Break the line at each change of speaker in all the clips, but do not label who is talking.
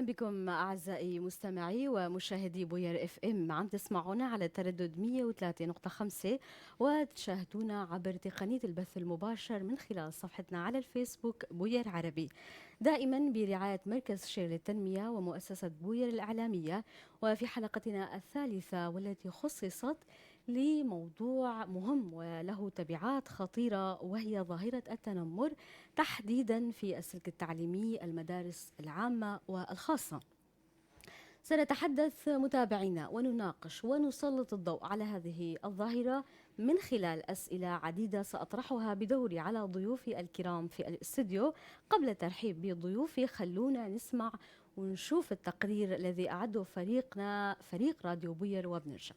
أهلا بكم أعزائي مستمعي ومشاهدي بوير FM، عم تسمعونا على تردد 103.5 وتشاهدونا عبر تقنية البث المباشر من خلال صفحتنا على الفيسبوك بوير عربي، دائما برعاية مركز شير للتنمية ومؤسسة بوير الإعلامية. وفي حلقتنا الثالثة والتي خصصت لموضوع مهم وله تبعات خطيرة، وهي ظاهرة التنمر تحديدا في السلك التعليمي، المدارس العامة والخاصة. سنتحدث متابعينا ونناقش ونسلط الضوء على هذه الظاهرة من خلال أسئلة عديدة سأطرحها بدوري على ضيوفي الكرام في الاستوديو. قبل الترحيب بضيوفي خلونا نسمع ونشوف التقرير الذي أعده فريقنا، فريق راديو بوير، وبنرجع.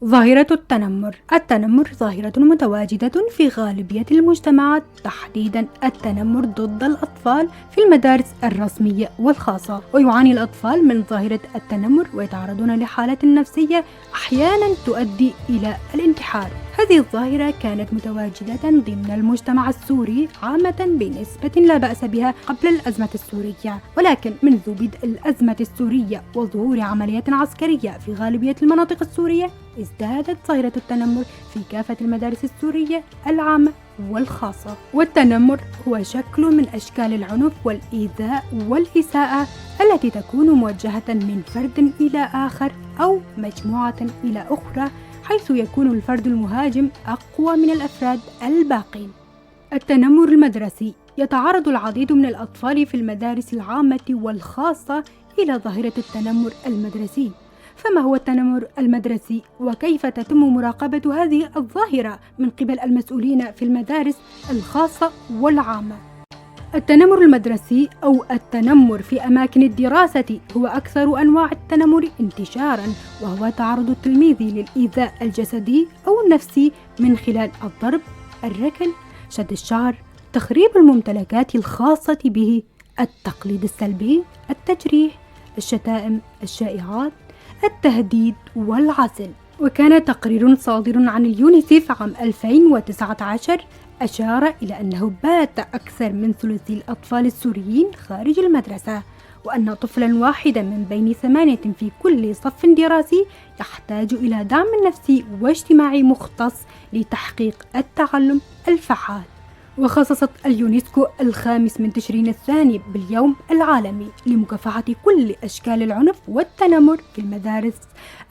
ظاهرة التنمر. التنمر ظاهرة متواجدة في غالبية المجتمعات، تحديدا التنمر ضد الأطفال في المدارس الرسمية والخاصة. ويعاني الأطفال من ظاهرة التنمر ويتعرضون لحالات نفسية أحيانا تؤدي إلى الانتحار. هذه الظاهرة كانت متواجدة ضمن المجتمع السوري عامة بنسبة لا بأس بها قبل الأزمة السورية، ولكن منذ بدء الأزمة السورية وظهور عمليات عسكرية في غالبية المناطق السورية ازدادت ظاهرة التنمر في كافة المدارس السورية العامة والخاصة. والتنمر هو شكل من أشكال العنف والإيذاء والإساءة التي تكون موجهة من فرد إلى آخر أو مجموعة إلى أخرى، حيث يكون الفرد المهاجم أقوى من الأفراد الباقين. التنمر المدرسي. يتعرض العديد من الأطفال في المدارس العامة والخاصة إلى ظاهرة التنمر المدرسي. فما هو التنمر المدرسي؟ وكيف تتم مراقبة هذه الظاهرة من قبل المسؤولين في المدارس الخاصة والعامة؟ التنمر المدرسي أو التنمر في أماكن الدراسة هو أكثر أنواع التنمر انتشاراً، وهو تعرض التلميذ للإيذاء الجسدي أو النفسي من خلال الضرب، الركل، شد الشعر، تخريب الممتلكات الخاصة به، التقليد السلبي، التجريح، الشتائم، الشائعات، التهديد والعزل. وكان تقرير صادر عن اليونيسيف عام 2019 أشار إلى أنه بات أكثر من ثلث الأطفال السوريين خارج المدرسة، وأن طفلا واحدا من بين 8 في كل صف دراسي يحتاج إلى دعم نفسي واجتماعي مختص لتحقيق التعلم الفعال. وخصصت اليونسكو 5 تشرين الثاني باليوم العالمي لمكافحة كل أشكال العنف والتنمر في المدارس،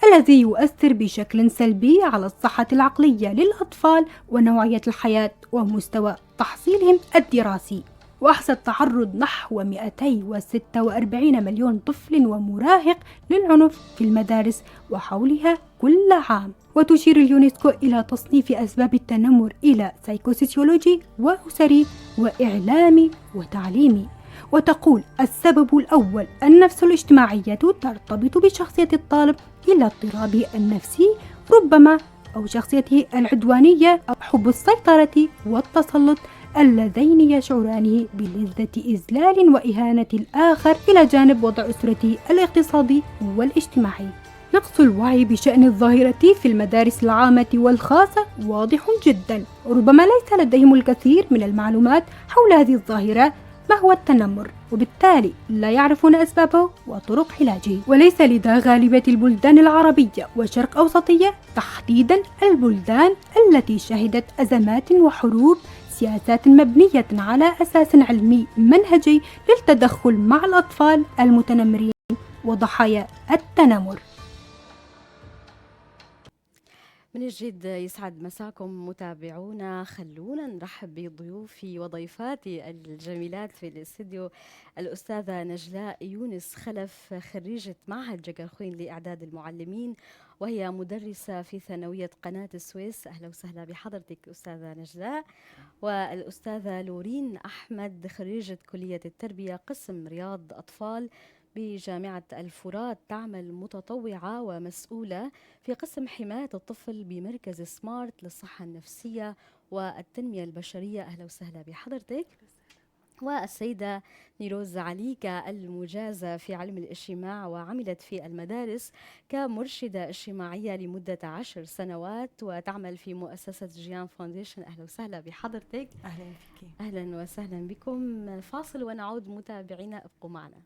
الذي يؤثر بشكل سلبي على الصحة العقلية للأطفال ونوعية الحياة ومستوى تحصيلهم الدراسي. وأحصى التعرض نحو 246 مليون طفل ومراهق للعنف في المدارس وحولها كل عام. وتشير اليونسكو إلى تصنيف أسباب التنمر إلى سيكوسوسيولوجي وأسري وإعلامي وتعليمي. وتقول السبب الأول النفس الاجتماعية ترتبط بشخصية الطالب إلى اضطرابه النفسي ربما، أو شخصيته العدوانية، أو حب السيطرة والتسلط اللذين يشعرانه بلذة إذلال وإهانة الآخر، إلى جانب وضع أسرته الاقتصادي والاجتماعي. نقص الوعي بشأن الظاهرة في المدارس العامة والخاصة واضح جدا، وربما ليس لديهم الكثير من المعلومات حول هذه الظاهرة، ما هو التنمر، وبالتالي لا يعرفون أسبابه وطرق علاجه. وليس لدى غالبية البلدان العربية والشرق أوسطية، تحديدا البلدان التي شهدت أزمات وحروب، سياسات مبنية على أساس علمي منهجي للتدخل مع الأطفال المتنمرين وضحايا التنمر.
من جديد يسعد مساكم متابعونا. خلونا نرحب بضيوفي وضيفاتي الجميلات في الاستديو، الأستاذة نجلاء يونس خلف، خريجة معهد جقرخوين لإعداد المعلمين، وهي مدرسة في ثانوية قناة السويس. أهلا وسهلا بحضرتك أستاذة نجلاء. والأستاذة لورين أحمد، خريجة كلية التربية قسم رياض أطفال بجامعة الفرات، تعمل متطوعة ومسؤولة في قسم حماية الطفل بمركز سمارت للصحة النفسية والتنمية البشرية. أهلا وسهلا بحضرتك. والسيدة نيروز عليكا المجازة في علم الاجتماع وعملت في المدارس كمرشدة اجتماعية لمدة 10 سنوات وتعمل في مؤسسة جيان فونديشن. أهلا وسهلا بحضرتك.
أهلا فيك.
أهلا وسهلا بكم. فاصل ونعود متابعينا، ابقوا معنا.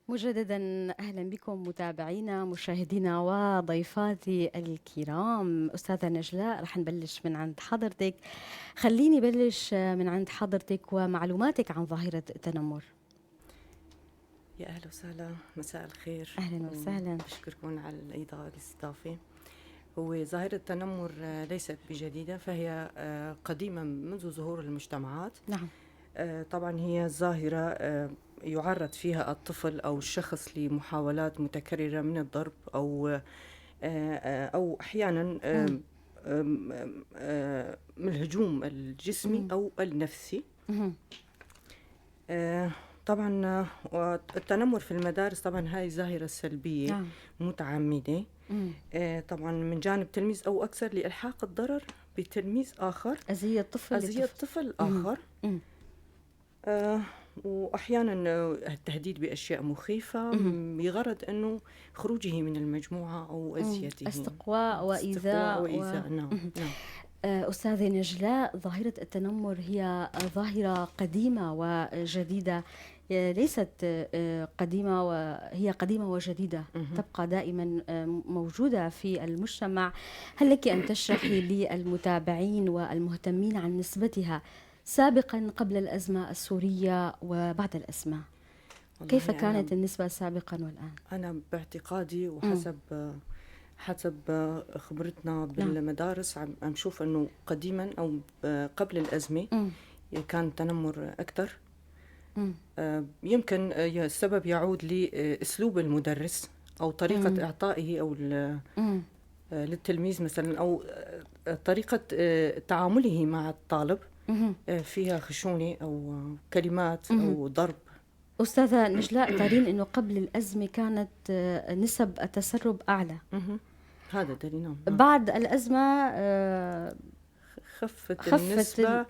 مجددا اهلا بكم متابعينا مشاهدينا وضيفاتي الكرام. استاذه نجلاء، رح نبلش من عند حضرتك. خليني بلش من عند حضرتك ومعلوماتك عن ظاهره التنمر.
يا اهلا وسهلا، مساء الخير.
اهلا وسهلا.
بشكركم على الاستضافة. هو ظاهره التنمر ليست بجديده، فهي قديمة منذ ظهور المجتمعات.
نعم.
طبعا هي ظاهره يعرض فيها الطفل أو الشخص لمحاولات متكررة من الضرب أو أحيانا من الهجوم الجسمي أو النفسي. طبعا التنمر في المدارس طبعا هاي ظاهرة سلبية.
نعم.
متعمدة. طبعا من جانب تلميذ أو أكثر لإلحاق الضرر بتلميذ آخر،
أذية طفل،
أذية طفل آخر. وأحيانا التهديد بأشياء مخيفة بغرض أنه خروجه من المجموعة أو أذيته،
استقواء وإيذاء.
نعم. نعم.
أستاذة نجلاء، ظاهرة التنمر هي ظاهرة قديمة وجديدة، ليست قديمة وهي قديمة وجديدة، تبقى دائما موجودة في المجتمع. هل لك أن تشرحي للمتابعين والمهتمين عن نسبتها سابقا قبل الأزمة السورية وبعد الأزمة؟ كيف كانت النسبة سابقا والآن؟
أنا باعتقادي وحسب حسب خبرتنا بالمدارس عم نشوف أنه قديما أو قبل الأزمة كان التنمر أكثر. يمكن السبب يعود لأسلوب المدرس أو طريقة إعطائه أو للتلميذ مثلا، أو طريقة تعامله مع الطالب فيها خشونة أو كلمات أو ضرب.
أستاذة نجلاء، ترين أنه قبل الأزمة كانت نسب التسرب أعلى.
هذا دليل. نعم.
بعد الأزمة
خفت النسبة.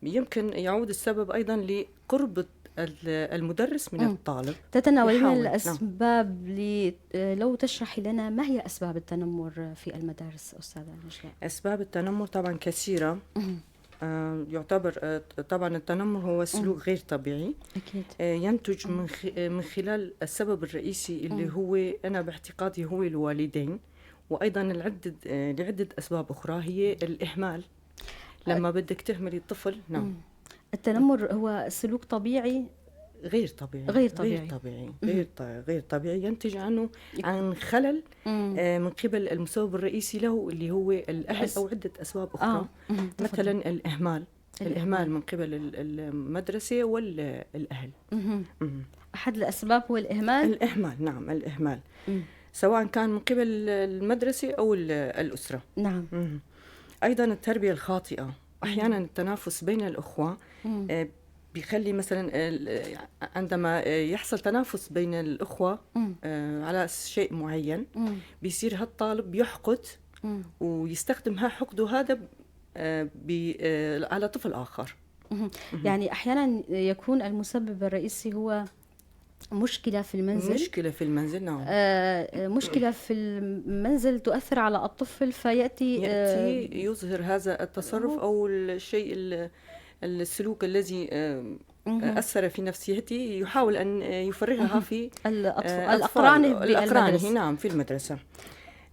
يمكن يعود السبب أيضا لقرب المدرس من الطالب.
تتناولين الأسباب. لو تشرحي لنا ما هي أسباب التنمر في المدارس أستاذة نجلاء؟
أسباب التنمر طبعا كثيرة. يعتبر طبعا التنمر هو سلوك غير طبيعي.
أكيد.
ينتج من خلال السبب الرئيسي اللي هو أنا باعتقادي هو الوالدين، وأيضا لعدة أسباب أخرى هي الإهمال. لما بدك تهملي الطفل. نعم.
التنمر هو سلوك طبيعي
غير طبيعي،
غير طبيعي،
غير طبيعي، غير طبيعي، ينتج عنه عن خلل من قبل المسبب الرئيسي له اللي هو الأهل أو عدة أسباب أخرى. مثلا الإهمال، الإهمال من قبل المدرسة والأهل.
أحد الأسباب هو الإهمال.
الإهمال، نعم، الإهمال. سواء كان من قبل المدرسة أو الأسرة.
نعم.
أيضا التربية الخاطئة، أحيانا التنافس بين الأخوة بيخلي مثلا عندما يحصل تنافس بين الأخوة على شيء معين بيصير هالطالب يحقد ويستخدم حقده هذا على طفل آخر.
يعني أحيانا يكون المسبب الرئيسي هو مشكلة في المنزل.
مشكلة في المنزل، نعم.
مشكلة في المنزل تؤثر على الطفل، فيأتي
يظهر هذا التصرف أو الشيء السلوك الذي أثر في نفسيته، يحاول أن يفرغها في
الأقران،
نعم، في المدرسة.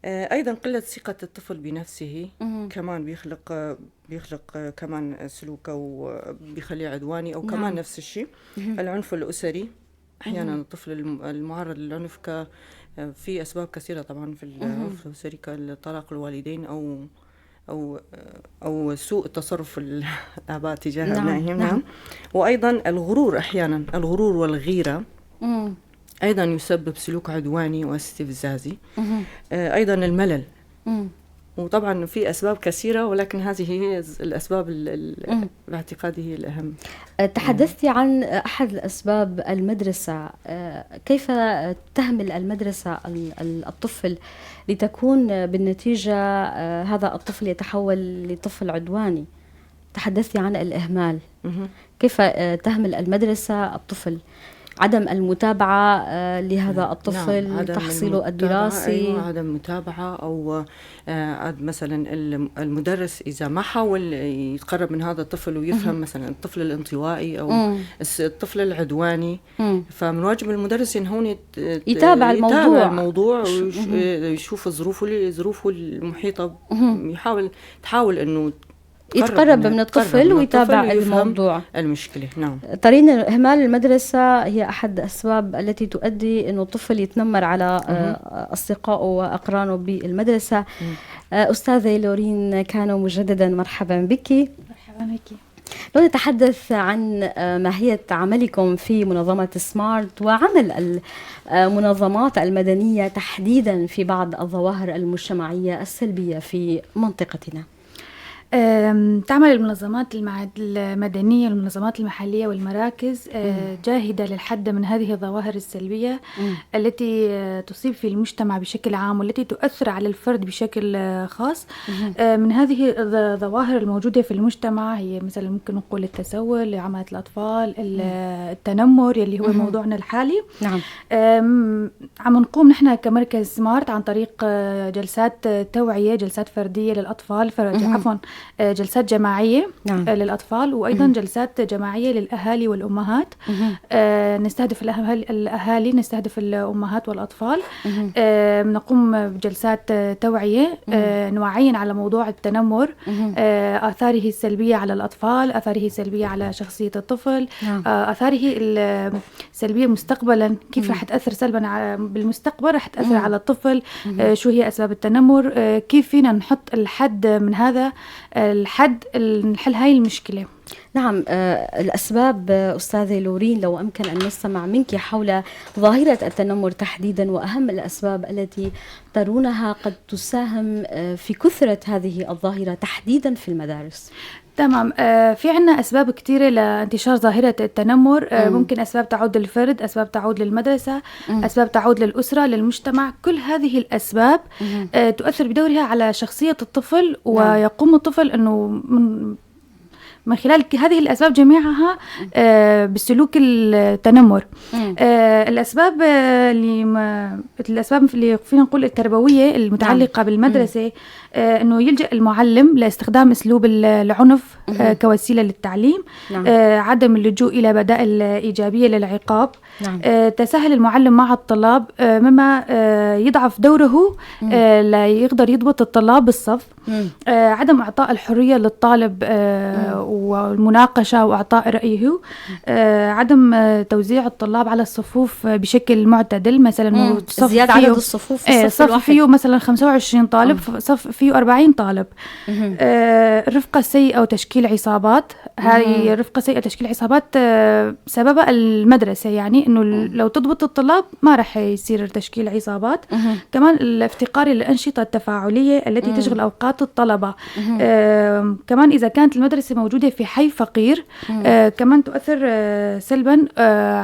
أيضا قلة ثقة الطفل بنفسه كمان بيخلق كمان سلوك أو بيخليه عدواني، أو كمان نعم. نفس الشيء. العنف الأسري، أحيانا الطفل المعرض للعنف في أسباب كثيرة طبعا في العنف الأسري، كطلاق الوالدين أو أو أو سوء تصرف الآباء تجاه أبنائهم. نعم. وأيضا الغرور، أحيانا الغرور والغيرة أيضا يسبب سلوك عدواني واستفزازي. أيضا الملل. وطبعا في أسباب كثيرة، ولكن هذه هي الأسباب باعتقادي هي الأهم.
تحدثت عن أحد الأسباب، المدرسة. كيف تهمل المدرسة الطفل لتكون بالنتيجة هذا الطفل يتحول لطفل عدواني؟ تحدثت عن الإهمال. كيف تهمل المدرسة الطفل؟ عدم المتابعة لهذا الطفل، نعم. تحصيله الدراسي.
أيوة، عدم متابعة، أو مثلا المدرس إذا ما حاول يتقرب من هذا الطفل ويفهم مثلا الطفل الانطوائي أو الطفل العدواني، فمن واجب المدرس إن هون
يتابع
الموضوع ويشوف ظروفه المحيطة، يحاول تحاول إنه
يتقرب من الطفل ويتابع الموضوع،
المشكلة. نعم.
ترين إهمال المدرسة هي أحد الأسباب التي تؤدي أنه الطفل يتنمر على أصدقائه وأقرانه بالمدرسة. أستاذة لورين كانو، مجددا مرحبا بك.
مرحبا بك.
لو نتحدث عن ماهية عملكم في منظمة سمارت وعمل المنظمات المدنية تحديدا في بعض الظواهر المجتمعية السلبية في منطقتنا.
تعمل المنظمات المدنية والمنظمات المحلية والمراكز جاهدة للحد من هذه الظواهر السلبية التي تصيب في المجتمع بشكل عام والتي تؤثر على الفرد بشكل خاص. من هذه الظواهر الموجودة في المجتمع هي مثلا ممكن نقول التسول، عمالة الأطفال، التنمر يلي هو موضوعنا الحالي.
نعم.
عم نقوم نحن كمركز سمارت عن طريق جلسات توعية، جلسات فردية للأطفال، عفوا جلسات جماعية. نعم. للأطفال، وأيضا جلسات جماعية للأهالي والأمهات. نستهدف الأهالي، نستهدف الأمهات والأطفال. نقوم بجلسات توعية نوعين على موضوع التنمر، آثاره السلبية على الأطفال، آثاره السلبية على شخصية الطفل. نعم. آثاره السلبية مستقبلا، كيف رح تأثر سلبا بالمستقبل، رح تأثر على الطفل. شو هي أسباب التنمر، كيف فينا نحط الحد من هذا الحد، نحل هاي المشكلة.
نعم. الأسباب أستاذة لورين، لو أمكن أن نستمع منك حول ظاهرة التنمر تحديدا وأهم الأسباب التي ترونها قد تساهم في كثرة هذه الظاهرة تحديدا في المدارس.
تمام. في عنا أسباب كثيرة لانتشار ظاهرة التنمر. ممكن أسباب تعود للفرد، أسباب تعود للمدرسة، أسباب تعود للأسرة، للمجتمع. كل هذه الأسباب تؤثر بدورها على شخصية الطفل، ويقوم الطفل أنه من خلال هذه الأسباب جميعها بسلوك التنمر. الأسباب اللي فينا نقول التربوية المتعلقة بالمدرسة، أنه يلجأ المعلم لاستخدام أسلوب العنف كوسيلة للتعليم. نعم. عدم اللجوء إلى بدائل إيجابية للعقاب. نعم. تساهل المعلم مع الطلاب، مما يضعف دوره، لا يقدر يضبط الطلاب بالصف. عدم إعطاء الحرية للطالب والمناقشة وإعطاء رأيه. عدم توزيع الطلاب على الصفوف بشكل معتدل، مثلا
صف زيادة عدد الصفوف،
صف فيه مثلا 25 طالب، صف فيه 40 طالب. الرفقة السيئة وتشكيل عصابات. هاي الرفقة السيئة وتشكيل عصابات سببها المدرسة، يعني إنه لو تضبط الطلاب ما رح يصير تشكيل عصابات. كمان الافتقار للأنشطة التفاعلية التي تشغل أوقات الطلبة. كمان إذا كانت المدرسة موجودة في حي فقير كمان تؤثر سلبا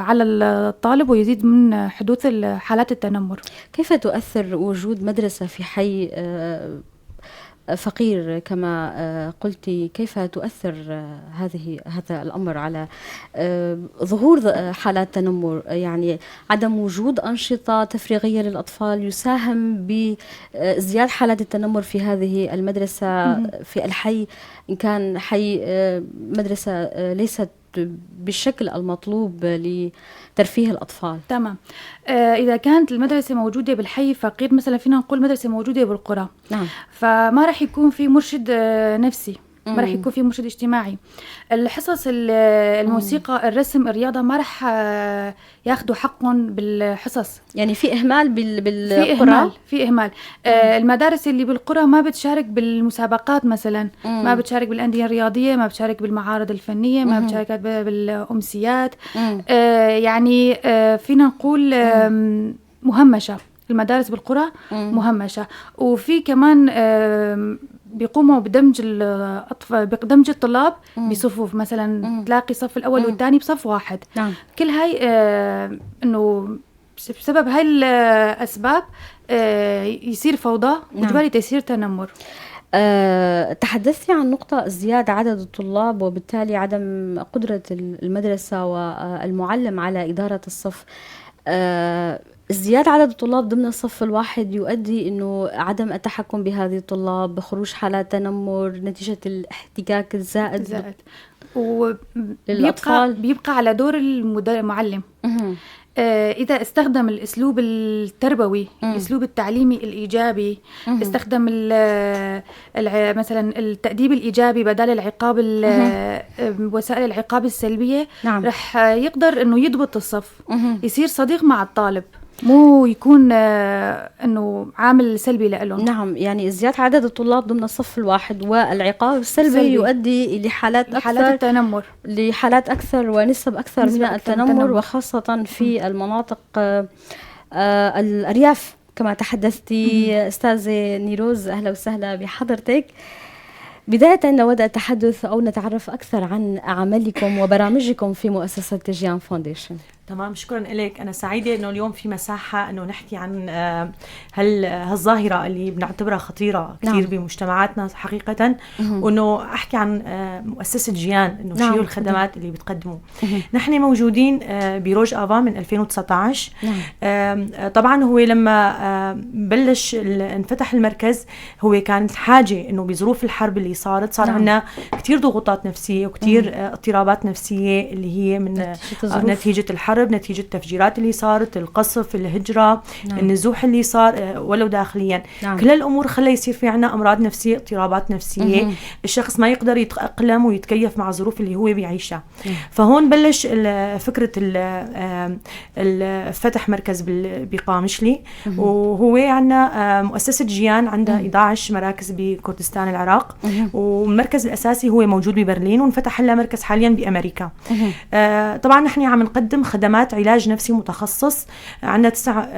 على الطالب ويزيد من حدوث حالات التنمر.
كيف تؤثر وجود مدرسة في حي فقير كما قلت، كيف تؤثر هذا الأمر على ظهور حالات تنمر؟ يعني عدم وجود أنشطة تفريغية للأطفال يساهم بازدياد حالات التنمر في هذه المدرسة، في الحي، إن كان حي مدرسة ليست بالشكل المطلوب لترفيه الأطفال.
تمام. إذا كانت المدرسة موجودة بالحي فقير مثلا، فينا نقول مدرسة موجودة بالقرى،
نعم،
فما رح يكون في مرشد نفسي، ما رح يكون في مرشد اجتماعي. الحصص الموسيقى، الرسم، الرياضة ما رح ياخذوا حقهم بالحصص.
يعني في إهمال بالقرى،
في إهمال. المدارس اللي بالقرى ما بتشارك بالمسابقات مثلا، ما بتشارك بالأندية الرياضية، ما بتشارك بالمعارض الفنية، ما بتشارك بالأمسيات. يعني فينا نقول مهمشة المدارس بالقرى، مهمشة. وفي كمان بيقوموا بدمج الأطفال، بدمج الطلاب بصفوف مثلا، تلاقي صف الأول والثاني بصف واحد.
نعم.
كل هاي إنه بسبب هاي الأسباب يصير فوضى، وجبالي تصير تنمر.
تحدثتي عن نقطة ازدياد عدد الطلاب وبالتالي عدم قدرة المدرسة والمعلم على إدارة الصف. ازدياد عدد الطلاب ضمن الصف الواحد يؤدي انه عدم التحكم بهذه الطلاب، بخروج حالات تنمر نتيجة الاحتكاك الزائد
وبيبقى بيبقى على دور المعلم. إذا استخدم الأسلوب التربوي، الأسلوب التعليمي الإيجابي، استخدم مثلا التأديب الإيجابي بدل العقاب، وسائل العقاب السلبية،
نعم،
رح يقدر إنه يضبط الصف، يصير صديق مع الطالب، مو يكون انه عامل سلبي لهم.
نعم، يعني ازدياد عدد الطلاب ضمن الصف الواحد والعقاب السلبي يؤدي لحالات اكثر،
التنمر،
لحالات اكثر ونسب اكثر من التنمر، وخاصة في المناطق الارياف كما تحدثتي. استاذة نيروز، اهلا وسهلا بحضرتك. بداية نود التحدث أو نتعرف أكثر عن عملكم وبرامجكم في مؤسسة جيان فونديشن.
تمام، شكرا لك. أنا سعيدة إنه اليوم في مساحة إنه نحكي عن هالظاهرة اللي بنعتبرها خطيرة كثير،
نعم،
بمجتمعاتنا حقيقة، وإنه أحكي عن مؤسسة جيان، إنه
نعم،
شو الخدمات اللي بتقدموه. نحن موجودين بروج آفا من 2019.
نعم.
طبعا هو لما بلش انفتح المركز، هو كانت حاجة إنه بظروف الحرب اللي صار
نعم،
عندنا كثير ضغوطات نفسية وكثير اضطرابات نفسية اللي هي من نتيجة الحرب، نتيجة التفجيرات اللي صارت، القصف، الهجرة،
نعم،
النزوح اللي صار ولو داخليا،
نعم،
كل الأمور خلى يصير في عنا أمراض نفسية، اضطرابات نفسية. الشخص ما يقدر يتأقلم ويتكيف مع الظروف اللي هو بيعيشها. فهون بلش فكرة فتح مركز بقامشلي، وهو عنا مؤسسة جيان عندها 11 مراكز بكردستان العراق، والمركز الأساسي هو موجود ببرلين، وانفتح لها مركز حاليا بأمريكا. طبعا نحن عم نقدم خدمات علاج نفسي متخصص. عندنا 9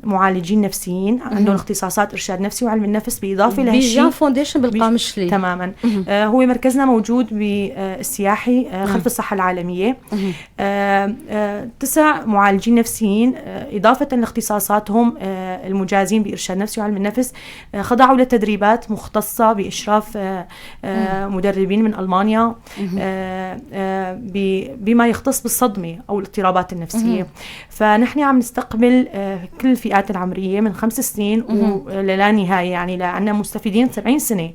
معالجين نفسيين عندهم اختصاصات إرشاد نفسي وعلم النفس، بإضافة لهالشيء
بجيان فونديشن بالقامشلي.
تماما. هو مركزنا موجود بالسياحي خلف الصحة العالمية. 9 معالجين نفسيين إضافة لاختصاصاتهم المجازين بإرشاد نفسي وعلم النفس، خضعوا لتدريبات مختصة بإشراف مدربين من ألمانيا بما يختص بالصدمة أو الاضطرابات النفسية. فنحن عم نستقبل كل الفئات العمرية من 5 سنين وللا نهاية، يعني عندنا مستفيدين 70 سنة،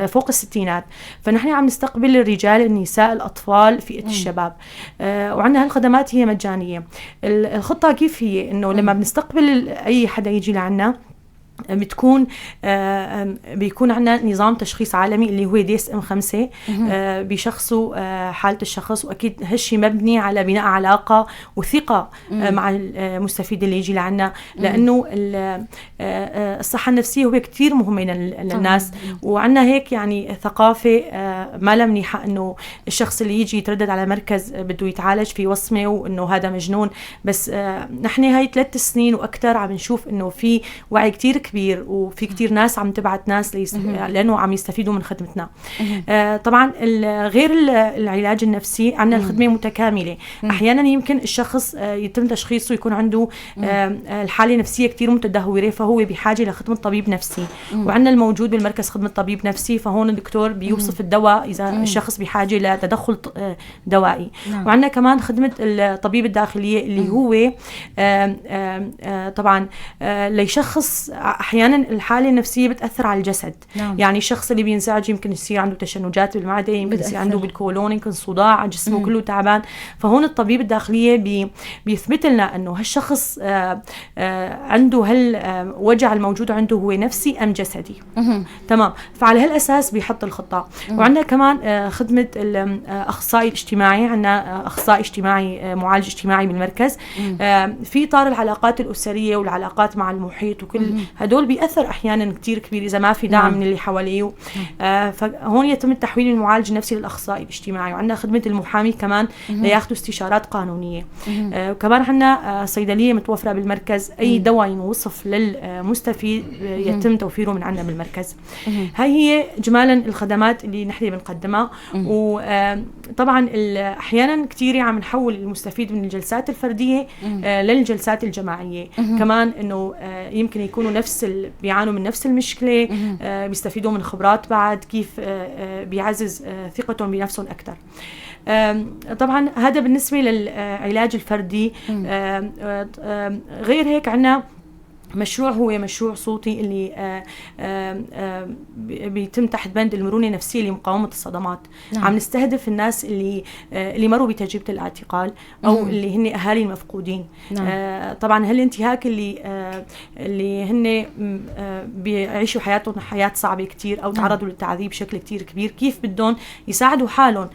فوق الستينات. فنحن عم نستقبل الرجال، النساء، الأطفال، فئة الشباب، وعندنا هالخدمات هي مجانية. الخطة كيف هي؟ إنه لما بنستقبل أي حدا يجي لعنا بتكون بيكون عندنا نظام تشخيص عالمي اللي هو DSM-5، بيشخصوا حالة الشخص، وأكيد هالشي مبني على بناء علاقة وثقة مع المستفيد اللي يجي لعنا، لأنه الصحة النفسية هو كتير مهمة للناس. وعندنا هيك يعني ثقافة ما لها منيحة، إنه الشخص اللي يجي يتردد على مركز بده يتعالج في وصمة وإنه هذا مجنون. بس نحن هاي 3 سنين وأكثر عم نشوف إنه في وعي كتير كبير، وفي كتير ناس عم تبعت ناس لأنه عم يستفيدوا من خدمتنا. طبعا غير العلاج العلاج النفسي. عندنا الخدمة متكاملة. احيانا يمكن الشخص يتم تشخيصه يكون عنده الحالة النفسية كثير متدهوره، فهو بحاجة لخدمة طبيب نفسي، وعندنا الموجود بالمركز خدمة طبيب نفسي، فهون الدكتور بيوصف الدواء اذا الشخص بحاجة لتدخل دوائي. وعندنا كمان خدمة الطبيب الداخلية اللي هو طبعا ليشخص احيانا الحالة النفسية بتاثر على الجسد. يعني الشخص اللي بينزعج يمكن يصير عنده تشنجات بالمعدة، يمكن يصير عنده بالكولون، يمكن صداع، جسمه كله تعبان. فهون الطبيب الداخلية بيثبت لنا انه هالشخص عنده هالوجع الموجود عنده هو نفسي ام جسدي. تمام. فعلى هالاساس بيحط الخطة. وعندنا كمان خدمة الاخصائي الاجتماعي، عندنا اخصائي اجتماعي معالج اجتماعي بالمركز في اطار العلاقات الاسرية والعلاقات مع المحيط وكل هدول بيأثر احيانا كثير كبير اذا ما في دعم من اللي حواليه. فهون يتم التحويل من المعالج النفسي للاخصائي الاجتماعي. وعندنا خدمة المحامي كمان لياخذوا استشارات قانونية. وكمان عندنا صيدلية متوفرة بالمركز، اي دواء ينوصف للمستفيد يتم توفيره من عندنا بالمركز. هاي هي اجمالا الخدمات اللي نحن بنقدمها. وطبعا احيانا كثير عم نحول المستفيد من الجلسات الفردية للجلسات الجماعية. كمان انه يمكن يكونوا نفس بيعانوا من نفس المشكلة، بيستفيدوا من خبرات بعد كيف بيعزز ثقتهم بنفسهم اكثر. طبعا هذا بالنسبة للعلاج الفردي. غير هيك عندنا مشروع هو مشروع صوتي اللي بيتم تحت بند المرونة النفسية لمقاومة الصدمات. عم نستهدف الناس اللي مروا بتجربة الاعتقال أو اللي هن أهالي المفقودين. طبعا هالانتهاك اللي هن بيعيشوا حياتهم حياة صعبة كتير أو تعرضوا للتعذيب بشكل كتير كبير، كيف بدهم يساعدوا حالهم.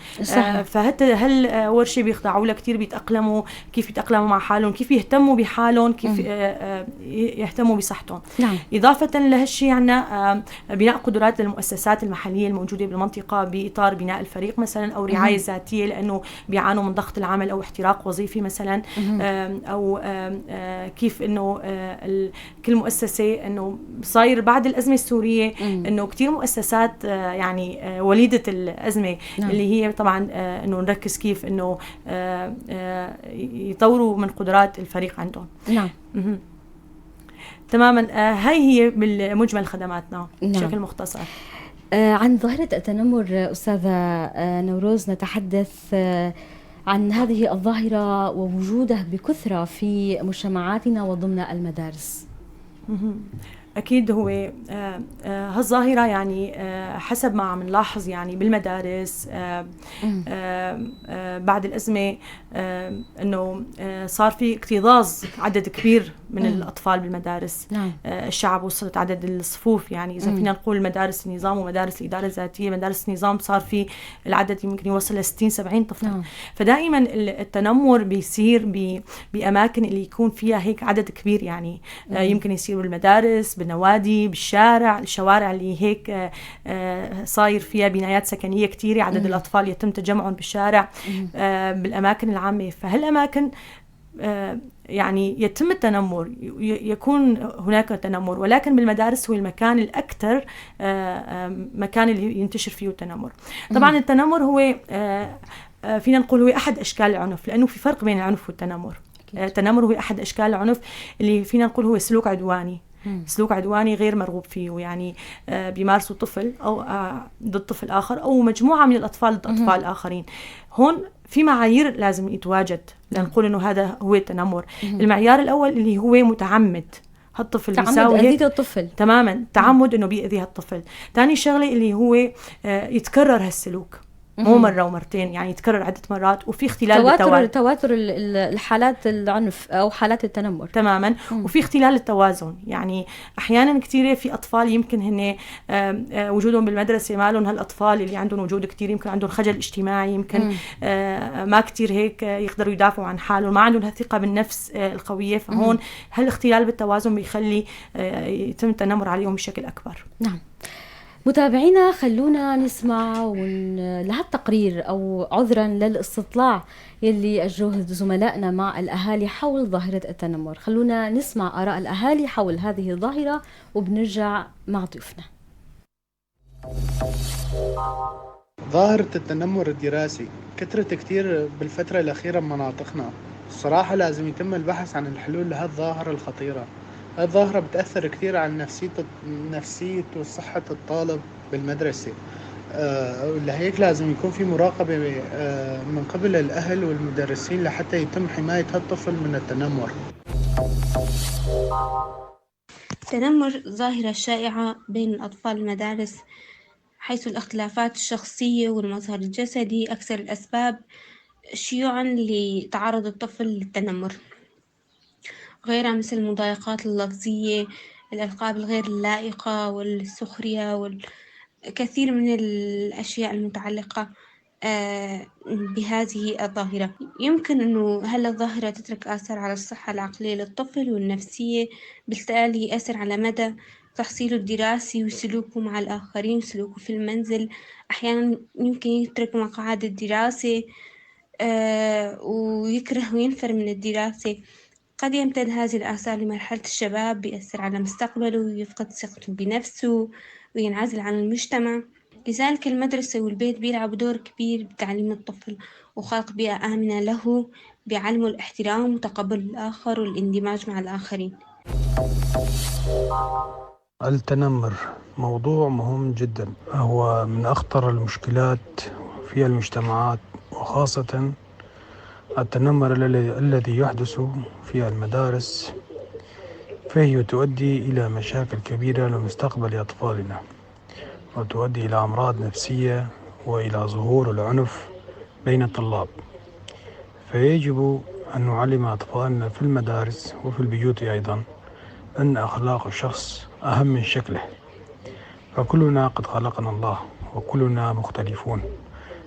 فحتى هالورشة بيخضعوا لها كتير، بيتأقلموا كيف يتأقلموا مع حالهم، كيف يهتموا بحالهم، كيف يهتموا بصحتهم. إضافة لهالشيء عندنا بناء قدرات للمؤسسات المحلية الموجودة بالمنطقة بإطار بناء الفريق مثلا أو رعاية ذاتية، لأنه بيعانوا من ضغط العمل أو احتراق وظيفي مثلا، أو كيف إنه كل مؤسسة إنه صاير بعد الأزمة السورية إنه كتير مؤسسات يعني وليدة الأزمة. اللي هي طبعا إنه نركز كيف إنه يطوروا من قدرات الفريق عندهم. تماما. هاي هي بالمجمل خدماتنا. بشكل مختصر.
عن ظاهرة التنمر أستاذة نوروز، نتحدث عن هذه الظاهرة ووجودها بكثرة في مجتمعاتنا وضمن المدارس.
أكيد هو هالظاهرة يعني حسب ما عم نلاحظ يعني بالمدارس بعد الأزمة إنه صار في اكتظاظ عدد كبير من الأطفال بالمدارس. الشعب وصلت عدد الصفوف، يعني إذا فينا نقول مدارس النظام ومدارس الإدارة الذاتية، مدارس النظام صار في العدد يمكن يوصل ل 60-70 طفل. فدائما التنمر بيصير بأماكن اللي يكون فيها هيك عدد كبير، يعني يمكن يصير بالمدارس، بالنوادي، بالشارع، الشوارع اللي هيك صاير فيها بنايات سكنية كتيرة، عدد الأطفال يتم تجمعهم بالشارع، بالأماكن العامة. فهالأماكن يعني يتم التنمر، يكون هناك تنمر، ولكن بالمدارس هو المكان الأكثر مكان اللي ينتشر فيه التنمر. طبعا التنمر هو فينا نقول هو أحد أشكال العنف، لأنه في فرق بين العنف والتنمر. التنمر هو أحد أشكال العنف اللي فينا نقول هو سلوك عدواني. سلوك عدواني غير مرغوب فيه، يعني بيمارسه طفل أو ضد طفل آخر أو مجموعة من الأطفال ضد أطفال آخرين. هون في معايير لازم يتواجد لنقول إنه هذا هو التنمر. المعيار الأول اللي هو متعمد، هالطفل
تعمد أذية الطفل.
تماما، تعمد إنه بيأذي هالطفل. ثاني شغلة اللي هو يتكرر هالسلوك، مو مرة ومرتين، يعني يتكرر عدة مرات، وفي اختلال بالتوازن،
تواتر الحالات العنف أو حالات التنمر.
تماما. وفي اختلال التوازن، يعني أحيانا كثيرة في أطفال يمكن هن وجودهم بالمدرسة ما لهم هالأطفال اللي عندهم وجود كثير، يمكن عندهم خجل اجتماعي، يمكن ما كثير هيك يقدروا يدافعوا عن حالهم، ما عندهم هالثقة بالنفس القوية. فهون هالاختلال بالتوازن بيخلي يتم التنمر عليهم بشكل أكبر.
نعم. متابعينا، خلونا نسمع لهالتقرير أو عذرا للاستطلاع يلي أجروه زملائنا مع الأهالي حول ظاهرة التنمر. خلونا نسمع آراء الأهالي حول هذه الظاهرة وبنرجع مع ضيوفنا.
ظاهرة التنمر الدراسي كثرت كتير بالفترة الأخيرة بمناطقنا. الصراحة لازم يتم البحث عن الحلول لهالظاهرة الخطيرة. هالظاهرة بتأثر كتير على نفسية وصحة الطالب بالمدرسة. لهيك لازم يكون في مراقبة من قبل الأهل والمدرسين لحتى يتم حماية هالطفل من التنمر.
التنمر ظاهرة شائعة بين الأطفال المدارس، حيث الاختلافات الشخصية والمظهر الجسدي أكثر الأسباب شيوعاً لتعرض الطفل للتنمر، غيرها مثل المضايقات اللفظية، الألقاب الغير اللائقة والسخرية والكثير من الأشياء المتعلقة بهذه الظاهرة. يمكن أنه هل الظاهرة تترك آثار على الصحة العقلية للطفل والنفسية، بالتالي يأثر على مدى تحصيله الدراسي وسلوكه مع الآخرين، سلوكه في المنزل. أحيانا يمكن يترك مقاعد الدراسة ويكره وينفر من الدراسة. قد يمتد هذه الآثار لمرحلة الشباب، بيأثر على مستقبله ويفقد ثقته بنفسه وينعزل عن المجتمع. لذلك المدرسة والبيت بيلعبوا دور كبير بتعليم الطفل وخلق بيئة آمنة له، بيعلمه الاحترام وتقبل الآخر والاندماج مع الآخرين.
التنمر موضوع مهم جدا، هو من أخطر المشكلات في المجتمعات، وخاصة التنمر الذي يحدث في المدارس، فهي تؤدي إلى مشاكل كبيرة لمستقبل أطفالنا، وتؤدي إلى أمراض نفسية وإلى ظهور العنف بين الطلاب. فيجب أن نعلم أطفالنا في المدارس وفي البيوت أيضا أن أخلاق الشخص أهم من شكله، فكلنا قد خلقنا الله وكلنا مختلفون،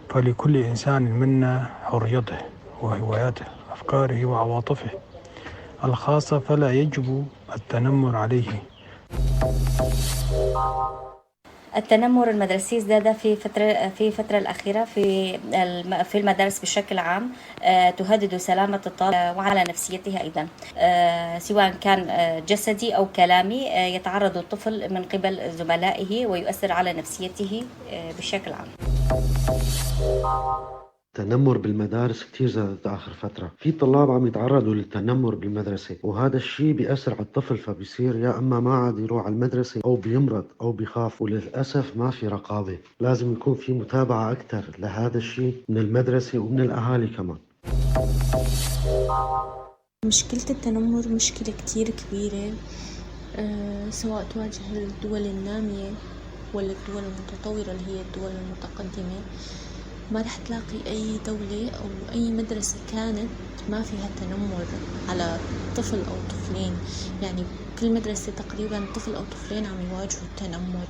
فلكل إنسان منا حريته وهواياته أفكاره وعواطفه الخاصة، فلا يجب التنمر عليه.
التنمر المدرسي ازداد في الفترة الأخيرة في المدارس بشكل عام، تهدد سلامة الطالب وعلى نفسيته أيضا، سواء كان جسدي أو كلامي. يتعرض الطفل من قبل زملائه ويؤثر على نفسيته بشكل عام.
التنمر بالمدارس كتير زادت آخر فترة، في طلاب عم يتعرضوا للتنمر بالمدرسة، وهذا الشيء بيأثر على الطفل، فبيصير يا أما ما عاد يروح على المدرسة أو بيمرض أو بيخاف، وللأسف ما في رقابة. لازم يكون في متابعة أكتر لهذا الشيء من المدرسة ومن الأهالي كمان.
مشكلة التنمر مشكلة كتير كبيرة، سواء تواجه الدول النامية ولا الدول المتطورة اللي هي الدول المتقدمة. ما رح تلاقي أي دولة أو أي مدرسة كانت ما فيها تنمر على طفل أو طفلين، يعني كل مدرسة تقريبا طفل أو طفلين عم يواجهوا التنمر.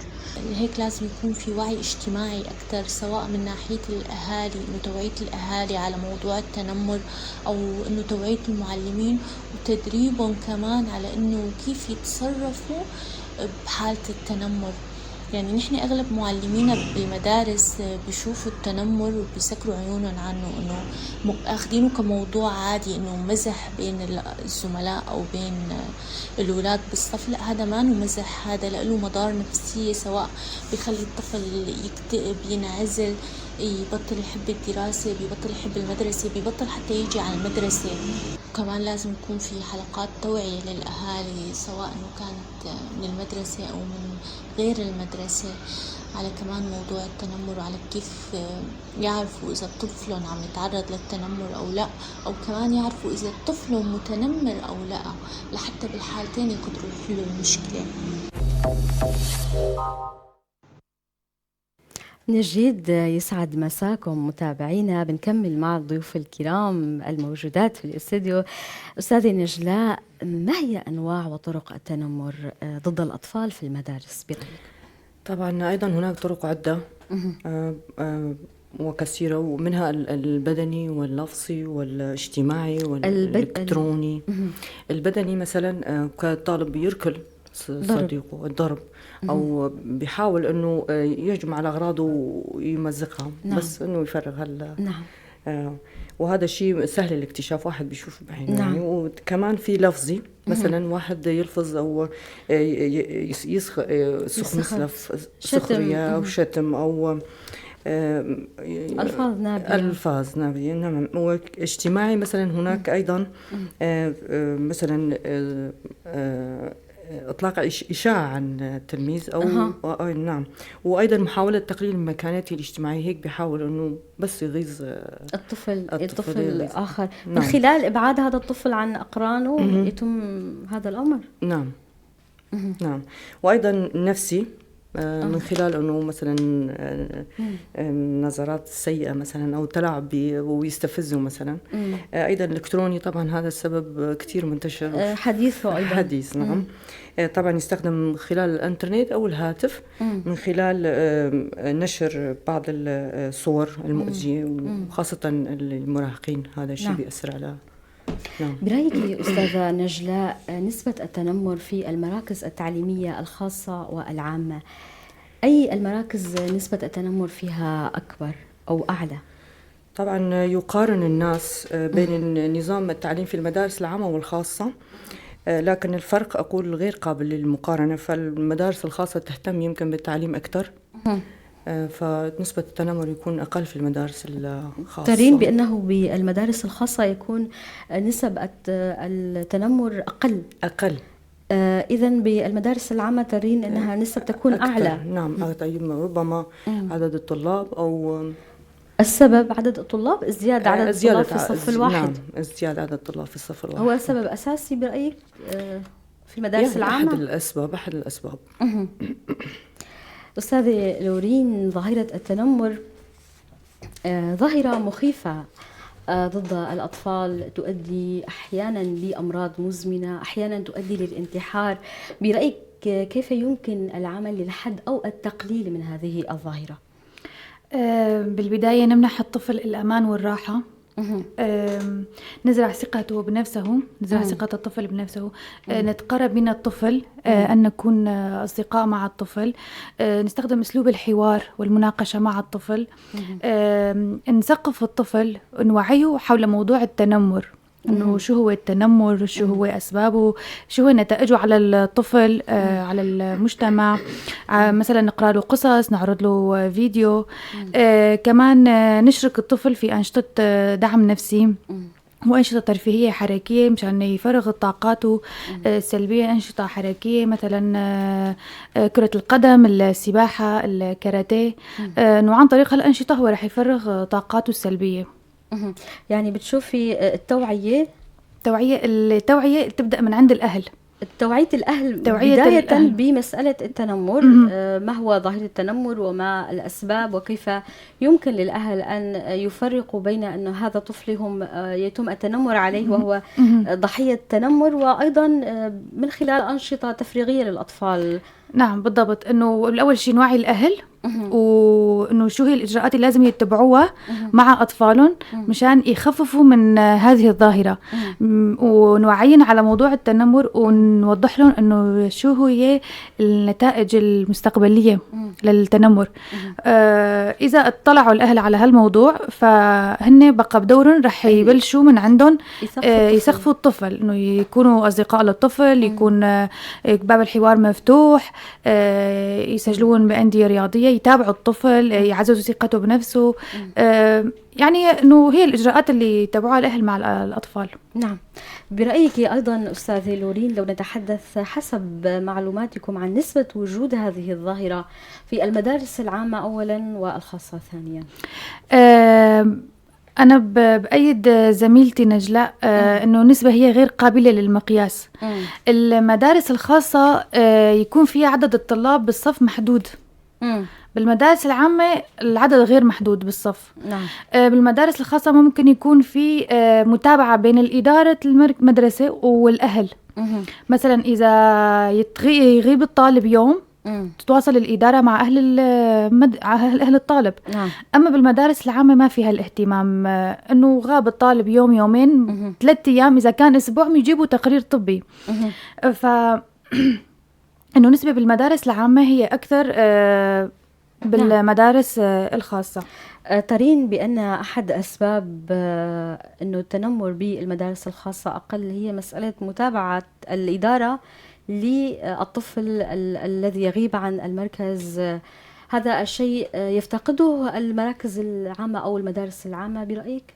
هيك لازم يكون في وعي اجتماعي أكتر، سواء من ناحية الأهالي، إنه توعية الأهالي على موضوع التنمر، أو إنه توعية المعلمين وتدريبهم كمان على إنه كيف يتصرفوا بحالة التنمر. يعني نحن أغلب معلمينا بالمدارس بيشوفوا التنمر وبيسكروا عيونهم عنه، إنه أخدينه كموضوع عادي، إنه مزح بين الزملاء أو بين الأولاد بالصف. لا، هذا ما إنه مزح، هذا له مضار نفسية، سواء بيخلي الطفل يكتئب، ينعزل، يبطل يحب الدراسة، بيبطل يحب المدرسة، بيبطل حتى يجي على المدرسة. وكمان لازم يكون في حلقات توعية للأهالي، سواء إنه كانت من المدرسة أو من غير المدرسة، على كمان موضوع التنمر، وعلى كيف يعرفوا إذا طفلهم عم يتعرض للتنمر أو لا، أو كمان يعرفوا إذا طفلهم متنمر أو لا، لحتى بالحالتين يقدروا يحلوا المشكلة.
من جديد يسعد مساكم متابعينا. بنكمل مع الضيوف الكرام الموجودات في الاستوديو. أستاذة نجلاء، ما هي أنواع وطرق التنمر ضد الأطفال في المدارس برأيك؟
طبعا أيضا هناك طرق عدة وكثيرة، ومنها البدني واللفظي والاجتماعي والإلكتروني. البدني مثلا كطالب يركل صديقه، الضرب، أو بيحاول إنه يجمع على أغراضه ويمزقها. نعم. بس إنه يفرغ هال. نعم. وهذا الشيء سهل الاكتشاف، واحد بيشوف بعينه. نعم. يعني. وكمان في لفظي مثلا، واحد يلفظ أو يسخ مثل سخرية أو شتم أو
ألفاظ نابية.
ألفاظ نابية، نعم. واجتماعي مثلا هناك أيضا مثلا إطلاق إشاعة عن التلميذ أو نعم، وأيضا محاولة تقليل من مكانته الاجتماعية، هيك بيحاول إنه بس يغيظ
الطفل الآخر. نعم. من خلال إبعاد هذا الطفل عن أقرانه يتم هذا الأمر.
نعم. نعم. وأيضا نفسي من خلال أنه مثلا نظرات سيئة مثلا أو تلاعب ويستفزه مثلا. أيضا الإلكتروني طبعا هذا السبب كثير منتشر
حديثه أيضا
حديث. نعم. طبعا يستخدم خلال الإنترنت أو الهاتف من خلال نشر بعض الصور المؤذية وخاصة المراهقين، هذا الشيء بيأثر على.
نعم. برأيك أستاذة نجلاء، نسبة التنمر في المراكز التعليمية الخاصة والعامة، أي المراكز نسبة التنمر فيها أكبر أو أعلى؟
طبعا يقارن الناس بين نظام التعليم في المدارس العامة والخاصة، لكن الفرق أقول غير قابل للمقارنة. فالمدارس الخاصة تهتم يمكن بالتعليم أكثر، فنسبة التنمر يكون أقل في المدارس الخاصة.
ترين بأنه بالمدارس الخاصة يكون نسب التنمر أقل. إذن بالمدارس العامة ترين أنها نسب تكون
أكثر.
أعلى.
نعم. طيب ربما عدد الطلاب أو
السبب عدد الطلاب، ازدياد عدد الطلاب في الصف الواحد.
نعم، ازدياد عدد الطلاب في الصف الواحد
هو سبب أساسي برأيك في المدارس
يعني
العامة؟
أحد الأسباب.
أستاذة لورين، ظاهرة التنمر ظاهرة مخيفة ضد الأطفال، تؤدي أحيانا لأمراض مزمنة، أحيانا تؤدي للانتحار. برأيك كيف يمكن العمل للحد أو التقليل من هذه الظاهرة؟
بالبداية نمنح الطفل الأمان والراحة، نزرع ثقته بنفسه، نزرع ثقة الطفل بنفسه، نتقرب من الطفل، أن نكون أصدقاء مع الطفل، نستخدم أسلوب الحوار والمناقشة مع الطفل، نثقف الطفل، نوعيه حول موضوع التنمر، إنه شو هو التنمر، شو هو أسبابه، شو هو نتائجه على الطفل، على المجتمع. مثلا نقرأ له قصص، نعرض له فيديو، كمان نشرك الطفل في أنشطة دعم نفسي وأنشطة ترفيهية حركية مشان يفرغ طاقاته السلبية. أنشطة حركية مثلا كرة القدم، السباحة، الكاراتيه، إنه عن طريق هالأنشطة هو رح يفرغ طاقاته السلبية.
يعني بتشوفي التوعية
التوعية تبدأ من عند الأهل،
توعية الأهل بداية الأهل بمسألة التنمر. ما هو ظاهرة التنمر وما الأسباب، وكيف يمكن للأهل أن يفرقوا بين أن هذا طفلهم يتم التنمر عليه وهو ضحية تنمر، وأيضا من خلال أنشطة تفريغية للأطفال.
نعم بالضبط، إنه الأول شيء نوعي الأهل وإنه شو هي الإجراءات اللي لازم يتبعوها مع أطفالهم مشان يخففوا من هذه الظاهرة، ونوعين على موضوع التنمر ونوضح لهم إنه شو هي النتائج المستقبلية للتنمر. إذا اطلعوا الأهل على هالموضوع فهن بقى بدورهم رح يبلشوا من عندهم يسخفوا الطفل، إنه يكونوا أصدقاء للطفل، يكون باب الحوار مفتوح، يسجلون بأندية رياضية، يتابعوا الطفل، يعززوا ثقته بنفسه. يعني أنه هي الإجراءات اللي يتبعوها الأهل مع الأطفال.
نعم. برأيك أيضا أستاذة لورين، لو نتحدث حسب معلوماتكم عن نسبة وجود هذه الظاهرة في المدارس العامة أولا والخاصة ثانيا.
أنا بأيد زميلتي نجلاء أنه نسبة هي غير قابلة للمقياس. المدارس الخاصة يكون فيها عدد الطلاب بالصف محدود. بالمدارس العامة العدد غير محدود بالصف.
نعم.
بالمدارس الخاصة ممكن يكون في متابعة بين الإدارة المدرسة والأهل. مثلا إذا يغيب الطالب يوم تتواصل الإدارة مع أهل الطالب.
نعم.
أما بالمدارس العامة ما فيها الاهتمام، أنه غاب الطالب يوم يومين 3 أيام، إذا كان أسبوع يجيبوا تقرير طبي. ف أنه نسبة بالمدارس العامة هي أكثر بالمدارس الخاصة.
ترين بأن أحد أسباب أنه التنمر بالمدارس الخاصة أقل هي مسألة متابعة الإدارة للطفل الذي يغيب عن المركز هذا الشيء يفتقده المراكز العامة أو المدارس العامة برأيك؟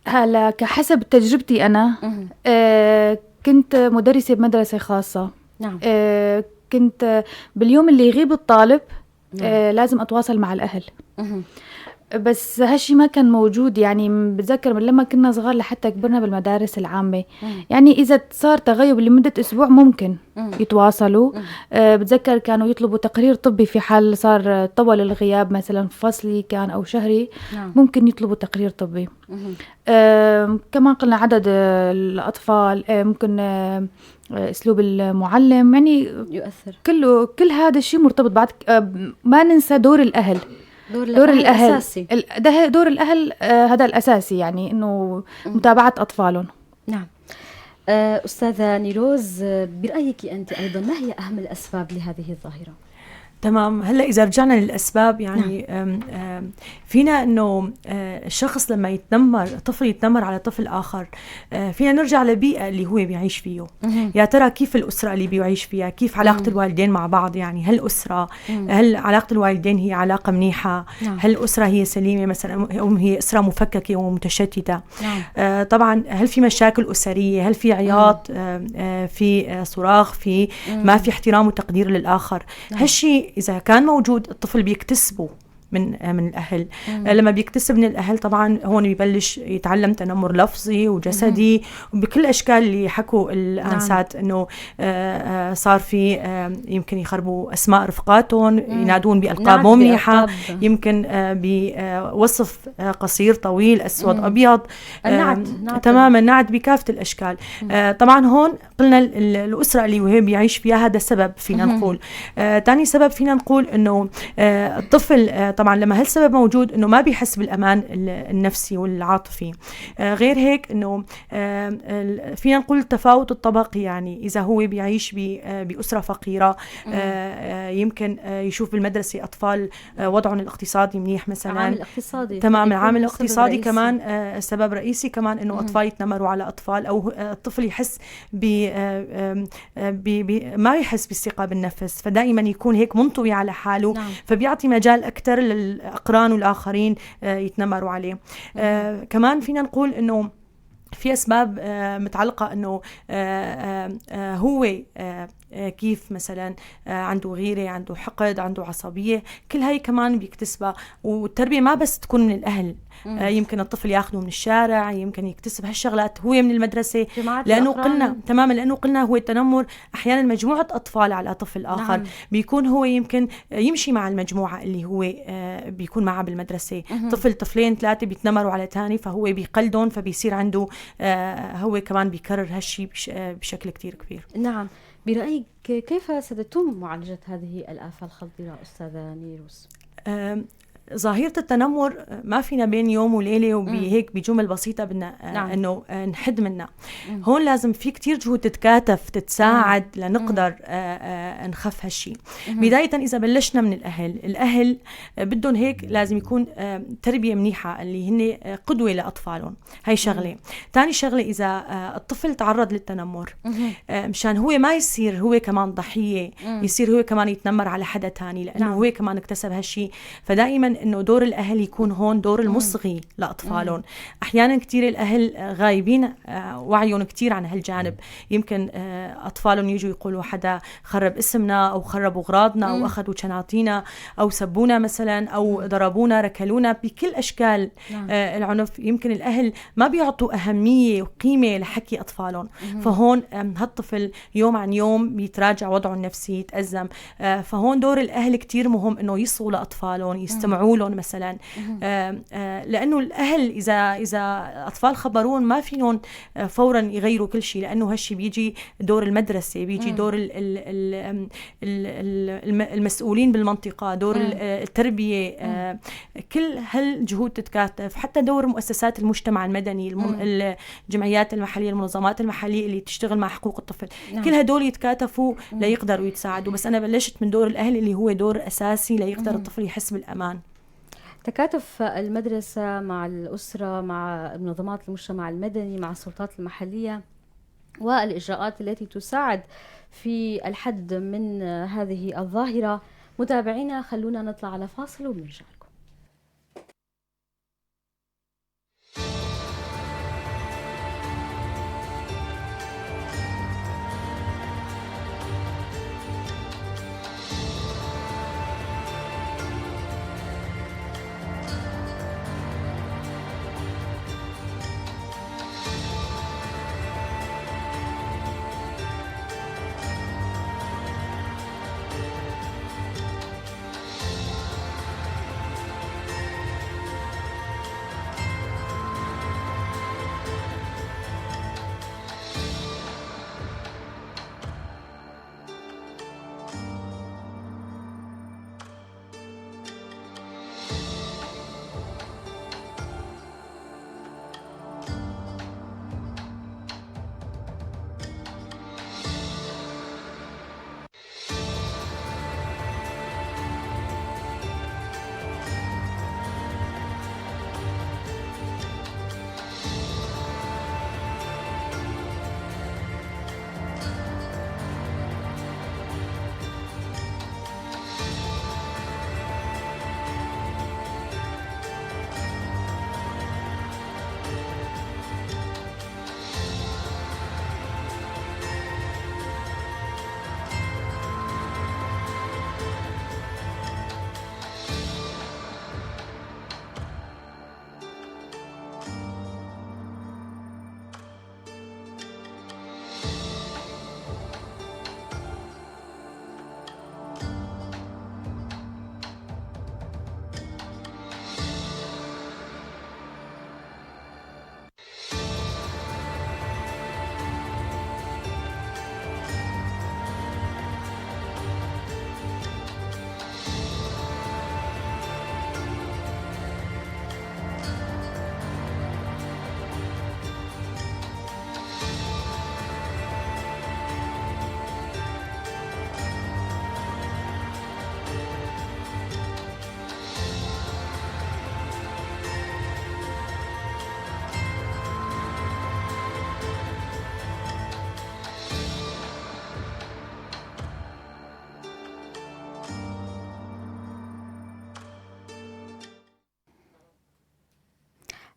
هلا كحسب تجربتي أنا كنت مدرسة بمدرسة خاصة.
نعم.
كنت باليوم اللي يغيب الطالب
نعم.
لازم أتواصل مع الأهل. بس هالشي ما كان موجود، يعني بتذكر من لما كنا صغار لحتى كبرنا بالمدارس العامة. يعني إذا صار تغيب لمدة أسبوع ممكن يتواصلوا. بتذكر كانوا يطلبوا تقرير طبي في حال صار طول الغياب مثلا فصلي كان أو شهري.
نعم.
ممكن يطلبوا تقرير طبي. كمان قلنا عدد الأطفال، ممكن أسلوب المعلم، يعني
يؤثر.
كل هذا الشيء مرتبط بعد. ما ننسى دور الأهل.
دور الأهل الأساسي.
ده دور الأهل، هذا الأساسي، يعني إنه متابعة أطفالهم.
نعم. أستاذة نيروز، برأيك أنت أيضا ما هي أهم الأسباب لهذه الظاهرة؟
تمام. هلا إذا رجعنا للأسباب، يعني
نعم.
آم فينا إنه الشخص لما يتنمر، طفل يتنمر على طفل آخر، فينا نرجع للبيئة اللي هو بيعيش فيه. يا ترى كيف الأسرة اللي بيعيش فيها، كيف علاقة الوالدين مع بعض، يعني هل الأسرة، هل علاقة الوالدين هي علاقة منيحة؟
نعم.
هل الأسرة هي سليمة مثلا أو هي أسرة مفككة ومتشتتة؟
نعم.
طبعا هل في مشاكل أسرية، هل في عياط، في صراخ، في ما في احترام وتقدير للآخر؟
نعم.
هالشيء إذا كان موجود الطفل بيكتسبه من الأهل. لما بيكتسب من الأهل طبعا هون بيبلش يتعلم تنمر لفظي وجسدي وبكل أشكال اللي حكوا الأنسات.
نعم.
إنه صار في يمكن يخربوا أسماء رفقاتهم، ينادون بألقاب مو منيحة، يمكن بوصف قصير طويل أسود أبيض،
النعت.
تماما، النعت بكافة الأشكال. طبعا هون قلنا الأسرة اللي هو بيعيش فيها هذا سبب فينا نقول. تاني سبب فينا نقول إنه الطفل طبعا لما هالسبب موجود انه ما بيحس بالامان النفسي والعاطفي. غير هيك انه فينا نقول التفاوت الطبقي، يعني اذا هو بيعيش باسره فقيره، يمكن يشوف بالمدرسه اطفال وضعهم الاقتصادي منيح مثلا،
العامل الاقتصادي.
تمام، العامل الاقتصادي كمان سبب رئيسي كمان انه اطفال يتنمروا على اطفال، او الطفل يحس ما يحس بالثقه بالنفس، فدائما يكون هيك منطوي على حاله.
نعم.
فبيعطي مجال اكثر الأقران والآخرين يتنمروا عليه. كمان فينا نقول إنه في أسباب متعلقة إنه هو كيف مثلا عنده غيرة، عنده حقد، عنده عصبية، كل هاي كمان بيكتسبها. والتربية ما بس تكون من الأهل، يمكن الطفل ياخده من الشارع، يمكن يكتسب هالشغلات هو من المدرسة، لأنه قلنا تماما، لأنه قلنا هو التنمر أحيانا مجموعة أطفال على طفل آخر.
نعم.
بيكون هو يمكن يمشي مع المجموعة اللي هو بيكون معها بالمدرسة. طفل طفلين ثلاثة بيتنمروا على تاني، فهو بيقلدهم، فبيصير عنده هو كمان بيكرر هالشي بشكل كتير كبير.
نعم. برأيك كيف ستتم معالجة هذه الآفة الخطيرة أستاذة نيروز؟
ظاهرة التنمر ما فينا بين يوم وليلة وبهيك بجمل بسيطة بدنا
نعم.
إنه نحد منها. هون لازم في كتير جهود تتكاتف تتساعد لنقدر نخف هالشي. بداية إذا بلشنا من الأهل، الأهل بدهم هيك لازم يكون تربية منيحة اللي هن قدوة لأطفالهم، هاي شغلة. تاني شغلة إذا الطفل تعرض للتنمر مشان هو ما يصير هو كمان ضحية، يصير هو كمان يتنمر على حدا تاني، لأنه
نعم.
هو كمان اكتسب هالشي. فدائما إنه دور الأهل يكون هون دور المصغي لأطفالهم. أحيانا كتير الأهل غايبين وعيهم كتير عن هالجانب، يمكن أطفالهم يجوا يقولوا حدا خرب اسمنا أو خربوا أغراضنا أو أخذوا شناطينا أو سبونا مثلا أو ضربونا ركلونا بكل أشكال العنف. يمكن الأهل ما بيعطوا أهمية وقيمة لحكي أطفالهم، فهون هالطفل يوم عن يوم بيتراجع وضعه النفسي، يتأزم. فهون دور الأهل كتير مهم إنه يصغوا لأطفالهم، يستمعوا لهم مثلا، لأنه الأهل إذا أطفال خبرون ما فيهم فورا يغيروا كل شيء، لأنه هالشي بيجي دور المدرسة، بيجي دور المسؤولين بالمنطقة، دور التربية، كل هالجهود تتكاتف، حتى دور مؤسسات المجتمع المدني، الجمعيات المحلية، المنظمات المحلية اللي تشتغل مع حقوق الطفل.
نعم.
كل هدول يتكاتفوا ليقدروا يتساعدوا. بس أنا بلشت من دور الأهل اللي هو دور أساسي ليقدر الطفل يحس بالأمان.
تكاتف المدرسة مع الأسرة، مع منظمات المجتمع المدني، مع السلطات المحلية، والإجراءات التي تساعد في الحد من هذه الظاهرة. متابعينا خلونا نطلع على فاصل وبنرجع لكم.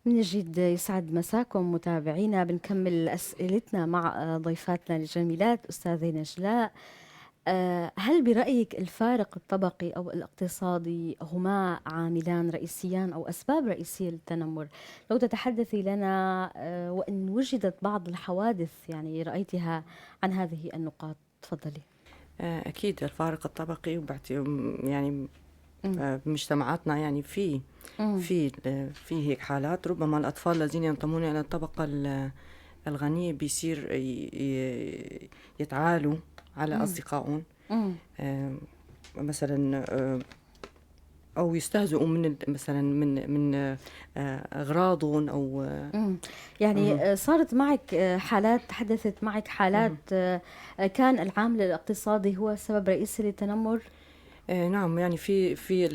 من جديد يسعد مساكم متابعينا. بنكمل أسئلتنا مع ضيفاتنا الجميلات. أستاذة نجلاء، هل برأيك الفارق الطبقي أو الاقتصادي هما عاملان رئيسيان أو أسباب رئيسية للتنمر؟ لو تتحدثي لنا وإن وجدت بعض الحوادث يعني رأيتها عن هذه النقاط، تفضلي.
أكيد الفارق الطبقي يعني بمجتمعاتنا يعني في في في هيك حالات، ربما الأطفال الذين ينتمون إلى الطبقة الغنية بيصير يتعالوا على أصدقائهم مثلا، أو يستهزئوا من مثلا من أغراضهم أو
يعني صارت معك حالات، تحدثت معك حالات كان العامل الاقتصادي هو سبب رئيسي للتنمر؟
نعم، يعني في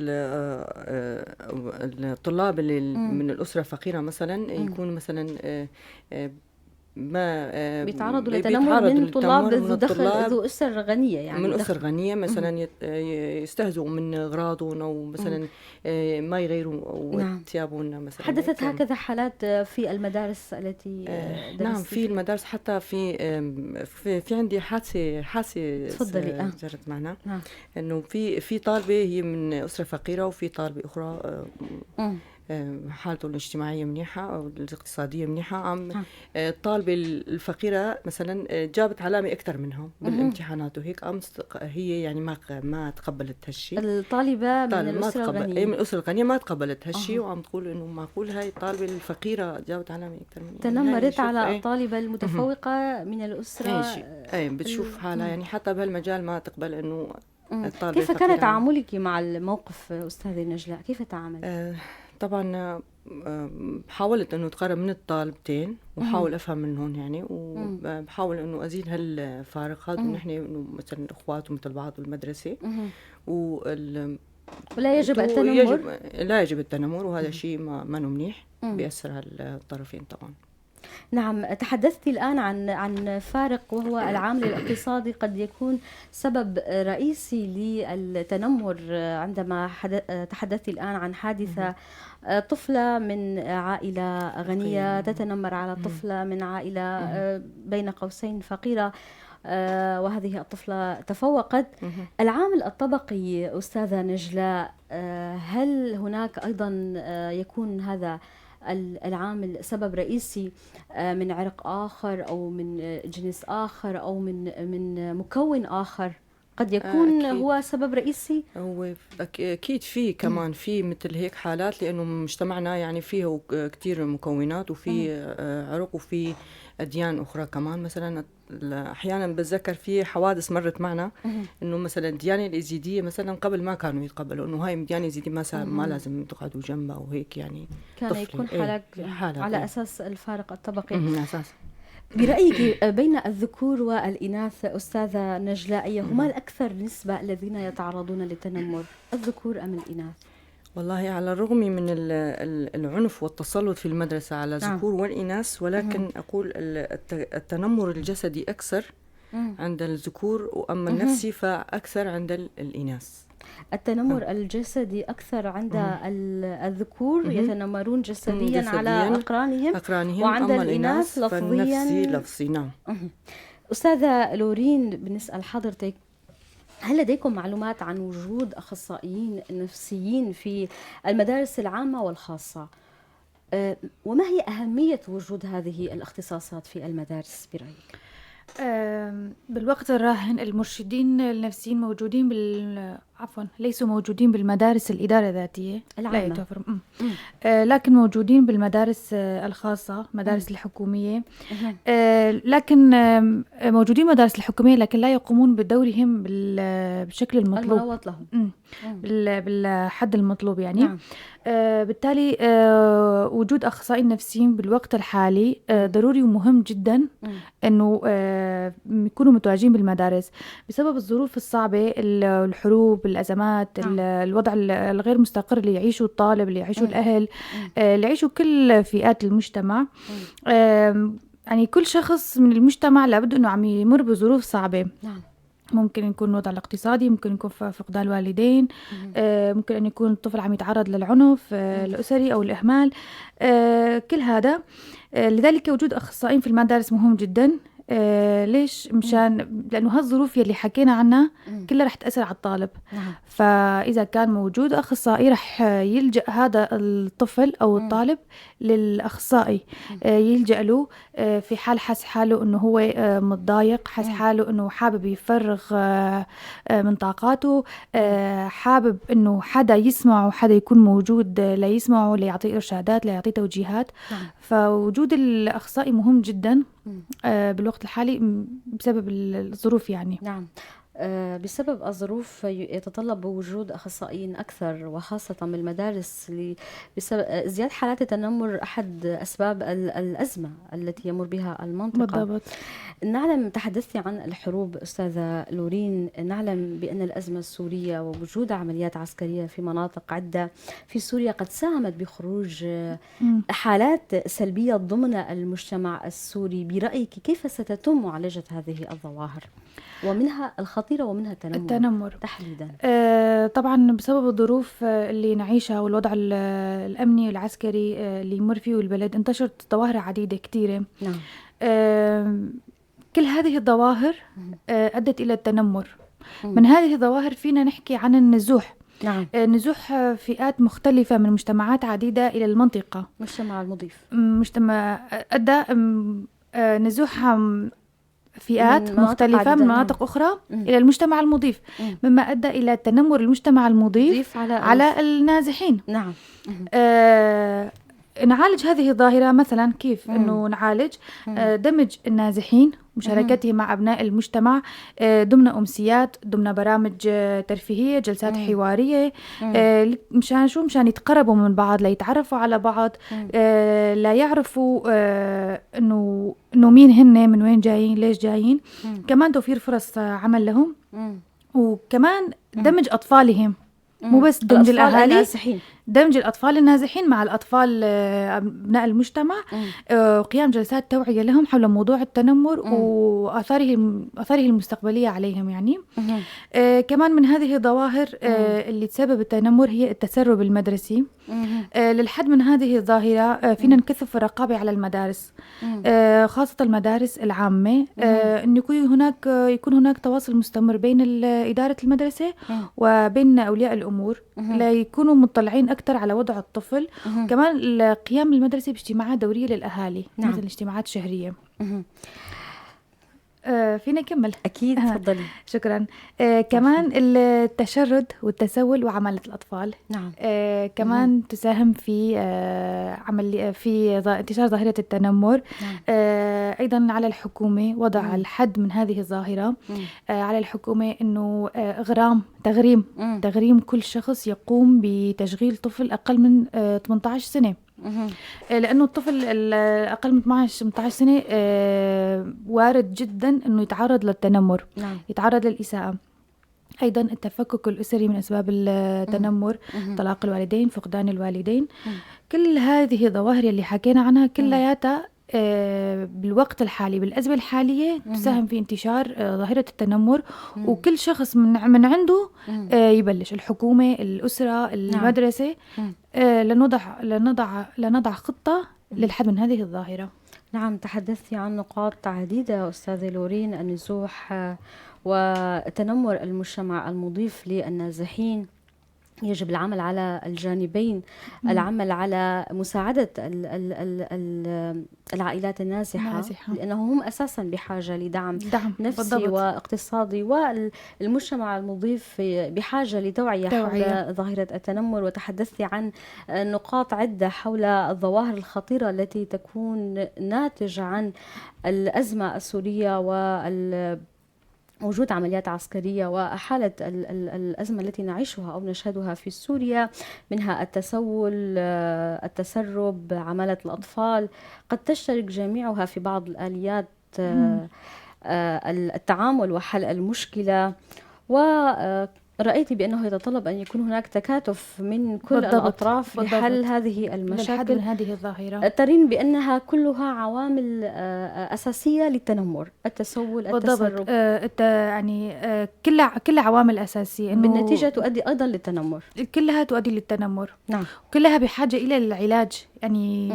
الطلاب اللي من الأسرة الفقيرة مثلا يكون مثلا ما
بيتعرضوا لتنمر من طلاب ذو دخل، ذو أسر غنية، يعني
من أسر غنية مثلا يستهزئوا من أغراضهم أو مثلا ما يغيروا ثيابهم مثلا.
حدثت هكذا حالات في المدارس التي درست؟
نعم، في المدارس، حتى في في عندي حادثة
تفضلي
جرت معنا. نعم. إنه في طالبة هي من أسرة فقيرة، وفي طالبة أخرى حالته الاجتماعية منيحة أو الاقتصادية منيحة. عم الطالبة الفقيرة مثلا جابت علامة أكثر منها بالامتحانات وهيك، قام هي يعني ما تقبلت هالشيء.
الطالبة من الأسرة الغنية،
من الأسرة الغنية ما تقبلت هالشيء، وعم تقول إنه معقول هاي الطالبة الفقيرة جابت علامة أكثر منها،
تنمرت على الطالبة المتفوقة من الأسرة.
إيه بتشوف حالها يعني حتى بهالمجال ما تقبل إنه الطالبة.
كيف كان تعاملك مع الموقف أستاذة نجلاء؟ كيف تعاملت؟
طبعا حاولت انه اتقرب من الطالبتين وحاول افهم منهم يعني، وبحاول انه ازيل هالفارق هذا، ونحن انه مثلا اخوات ومثل بعض بالمدرسة،
ولا يجب التنمر،
لا يجب التنمر، وهذا شيء ما منيح، بيأثر على الطرفين طبعا.
نعم، تحدثت الآن عن فارق وهو العامل الاقتصادي قد يكون سبب رئيسي للتنمر. عندما تحدثت الآن عن حادثة طفلة من عائلة غنية تتنمر على طفلة من عائلة بين قوسين فقيرة، وهذه الطفلة تفوقت. العامل الطبقي أستاذة نجلاء، هل هناك أيضا يكون هذا العامل سبب رئيسي من عرق آخر أو من جنس آخر أو من مكون آخر قد يكون هو سبب رئيسي؟
هو أكيد في كمان في مثل هيك حالات، لأنه مجتمعنا يعني فيه كتير مكونات وفي عرق وفي أديان أخرى كمان. مثلا أحيانا بتذكر في حوادث مرت معنا إنه مثلا الديانة الإيزيدية مثلا قبل ما كانوا يتقبلوا إنه هاي الديانة الإيزيدية ما لازم تقعدوا جنبها وهيك، يعني
كان يكون حالات على أساس الفارق الطبقي.
أساس.
برأيك بين الذكور والإناث أستاذة نجلاء، أيهما الأكثر نسبة الذين يتعرضون للتنمر، الذكور أم الإناث؟
والله على الرغم من العنف والتسلط في المدرسة على الذكور والإناث، ولكن أقول التنمر الجسدي أكثر عند الذكور، وأما النفسي فأكثر عند الإناث.
التنمر الجسدي أكثر عند الذكور، يتنمرون جسديا على أقرانهم، وعند الإناث لفظيا.
لفظي. نعم.
أستاذة لورين، بنسأل حضرتك، هل لديكم معلومات عن وجود أخصائيين نفسيين في المدارس العامة والخاصة؟ وما هي أهمية وجود هذه الاختصاصات في المدارس برأيك؟
بالوقت الراهن المرشدين النفسيين موجودين ليسوا موجودين بالمدارس الإدارة الذاتية
العامة،
لكن موجودين بالمدارس الخاصة، مدارس الحكومية. لكن موجودين مدارس الحكومية، لكن لا يقومون بدورهم بالشكل المطلوب
المنوط لهم،
بالحد المطلوب يعني. نعم. بالتالي وجود أخصائيين نفسيين بالوقت الحالي ضروري ومهم جدا أنه يكونوا متواجدين بالمدارس بسبب الظروف الصعبة، الحروب، الأزمات، الوضع الغير مستقر اللي يعيشه الطالب، اللي يعيشه الأهل، اللي يعيشه كل فئات المجتمع. يعني كل شخص من المجتمع لابد أنه عم يمر بظروف صعبة.
نعم.
ممكن يكون الوضع الاقتصادي، ممكن يكون فقدان الوالدين، ممكن أن يكون الطفل عم يتعرض للعنف الأسري أو الإهمال، كل هذا. لذلك وجود أخصائيين في المدارس مهم جدا. ليش؟ مشان لأنه هالظروف يلي حكينا عنها كلها رح تأثر على الطالب. فإذا كان موجود أخصائي رح يلجأ هذا الطفل أو الطالب للأخصائي، يلجأ له في حال حس حاله أنه هو متضايق، حس حاله أنه حابب يفرغ من طاقاته، حابب أنه حدا يسمعه، حدا يكون موجود ليسمعه، ليعطيه إرشادات، ليعطيه توجيهات. فوجود الأخصائي مهم جدا بالوقت الحالي بسبب الظروف يعني.
نعم، بسبب الظروف يتطلب وجود أخصائيين أكثر، وخاصة بالمدارس، بسبب ازدياد حالات التنمر أحد أسباب الأزمة التي يمر بها المنطقة.
بالضبط.
نعلم، تحدثتي عن الحروب أستاذة لورين، نعلم بأن الأزمة السورية ووجود عمليات عسكرية في مناطق عدة في سوريا قد ساهمت بخروج حالات سلبية ضمن المجتمع السوري. برأيك كيف ستتم معالجة هذه الظواهر، ومنها الخطيرة ومنها التنمر تحديدا؟
طبعا بسبب الظروف اللي نعيشها والوضع الأمني والعسكري اللي يمر فيه البلد، انتشرت ظواهر عديدة كثيرة.
نعم.
كل هذه الظواهر أدت إلى التنمر. من هذه الظواهر فينا نحكي عن النزوح.
نعم.
نزوح فئات مختلفة من مجتمعات عديدة إلى المنطقة،
مجتمع المضيف،
مجتمع أدى نزوح فئات مختلفة من مناطق أخرى إلى المجتمع المضيف، مما أدى إلى تنمر المجتمع المضيف على النازحين.
نعم.
نعالج هذه الظاهرة مثلا كيف؟ أنه نعالج دمج النازحين، مشاركتهم مع أبناء المجتمع ضمن أمسيات، ضمن برامج ترفيهية، جلسات حوارية، مشان شو؟ مشان يتقربوا من بعض، ليتعرفوا على بعض، لا يعرفوا إنه مين هن، من وين جايين، ليش جايين. كمان توفير فرص عمل لهم، وكمان دمج أطفالهم، مو بس دمج الأهالي،
دمج الأطفال النازحين مع الأطفال أبناء المجتمع، وقيام جلسات توعية لهم حول موضوع التنمر وآثاره المستقبلية عليهم يعني. كمان من هذه الظواهر اللي تسبب التنمر هي التسرب المدرسي. للحد من هذه الظاهرة فينا نكثف الرقابة على المدارس، خاصة المدارس العامة، أن يكون هناك تواصل مستمر بين إدارة المدرسة وبين أولياء الأمور ليكونوا مطلعين أكثر على وضع الطفل. كمان قيام المدرسة باجتماعات دورية للأهالي، نعم. مثل اجتماعات شهرية. فينا نكمل؟
أكيد، تفضلي.
شكرا. كمان التشرد والتسول وعمالة الأطفال،
نعم.
كمان تساهم في في انتشار ظاهرة التنمر.
نعم.
أيضا على الحكومة وضع الحد من هذه الظاهرة. على الحكومة أنه تغريم كل شخص يقوم بتشغيل طفل أقل من 18 سنة. لأنه الطفل الأقل من 18 سنة وارد جدا أنه يتعرض للتنمر،
نعم.
يتعرض للإساءة. أيضا التفكك الأسري من أسباب التنمر، طلاق الوالدين، فقدان الوالدين. كل هذه الظواهر اللي حكينا عنها كلياتها بالوقت الحالي بالأزمة الحالية تساهم في انتشار ظاهرة التنمر. وكل شخص من عنده يبلش، الحكومة، الأسرة، المدرسة، لنضع خطة للحد من هذه الظاهرة.
نعم، تحدثت عن نقاط عديدة أستاذة لورين، النزوح وتنمر المجتمع المضيف للنازحين، يجب العمل على الجانبين، العمل على مساعدة العائلات النازحة، لأنه هم أساسا بحاجة لدعم نفسي بالضبط. واقتصادي، والمجتمع المضيف بحاجة لتوعية حول ظاهرة التنمر. وتحدثت عن نقاط عدة حول الظواهر الخطيرة التي تكون ناتجة عن الأزمة السورية وجود عمليات عسكرية وحالة الأزمة التي نعيشها أو نشهدها في سوريا، منها التسول، التسرب، عمالة الأطفال، قد تشترك جميعها في بعض الآليات التعامل وحل المشكلة. ورأيت بأنه يتطلب أن يكون هناك تكاتف من كل بالضبط. الأطراف لحل هذه المشاكل،
لحل هذه الظاهرة.
ترين بأنها كلها عوامل أساسية للتنمر، التسول، التسرب،
يعني كل عوامل أساسية
بالنتيجة تؤدي أيضا للتنمر،
كلها تؤدي للتنمر.
نعم.
كلها بحاجة إلى العلاج، يعني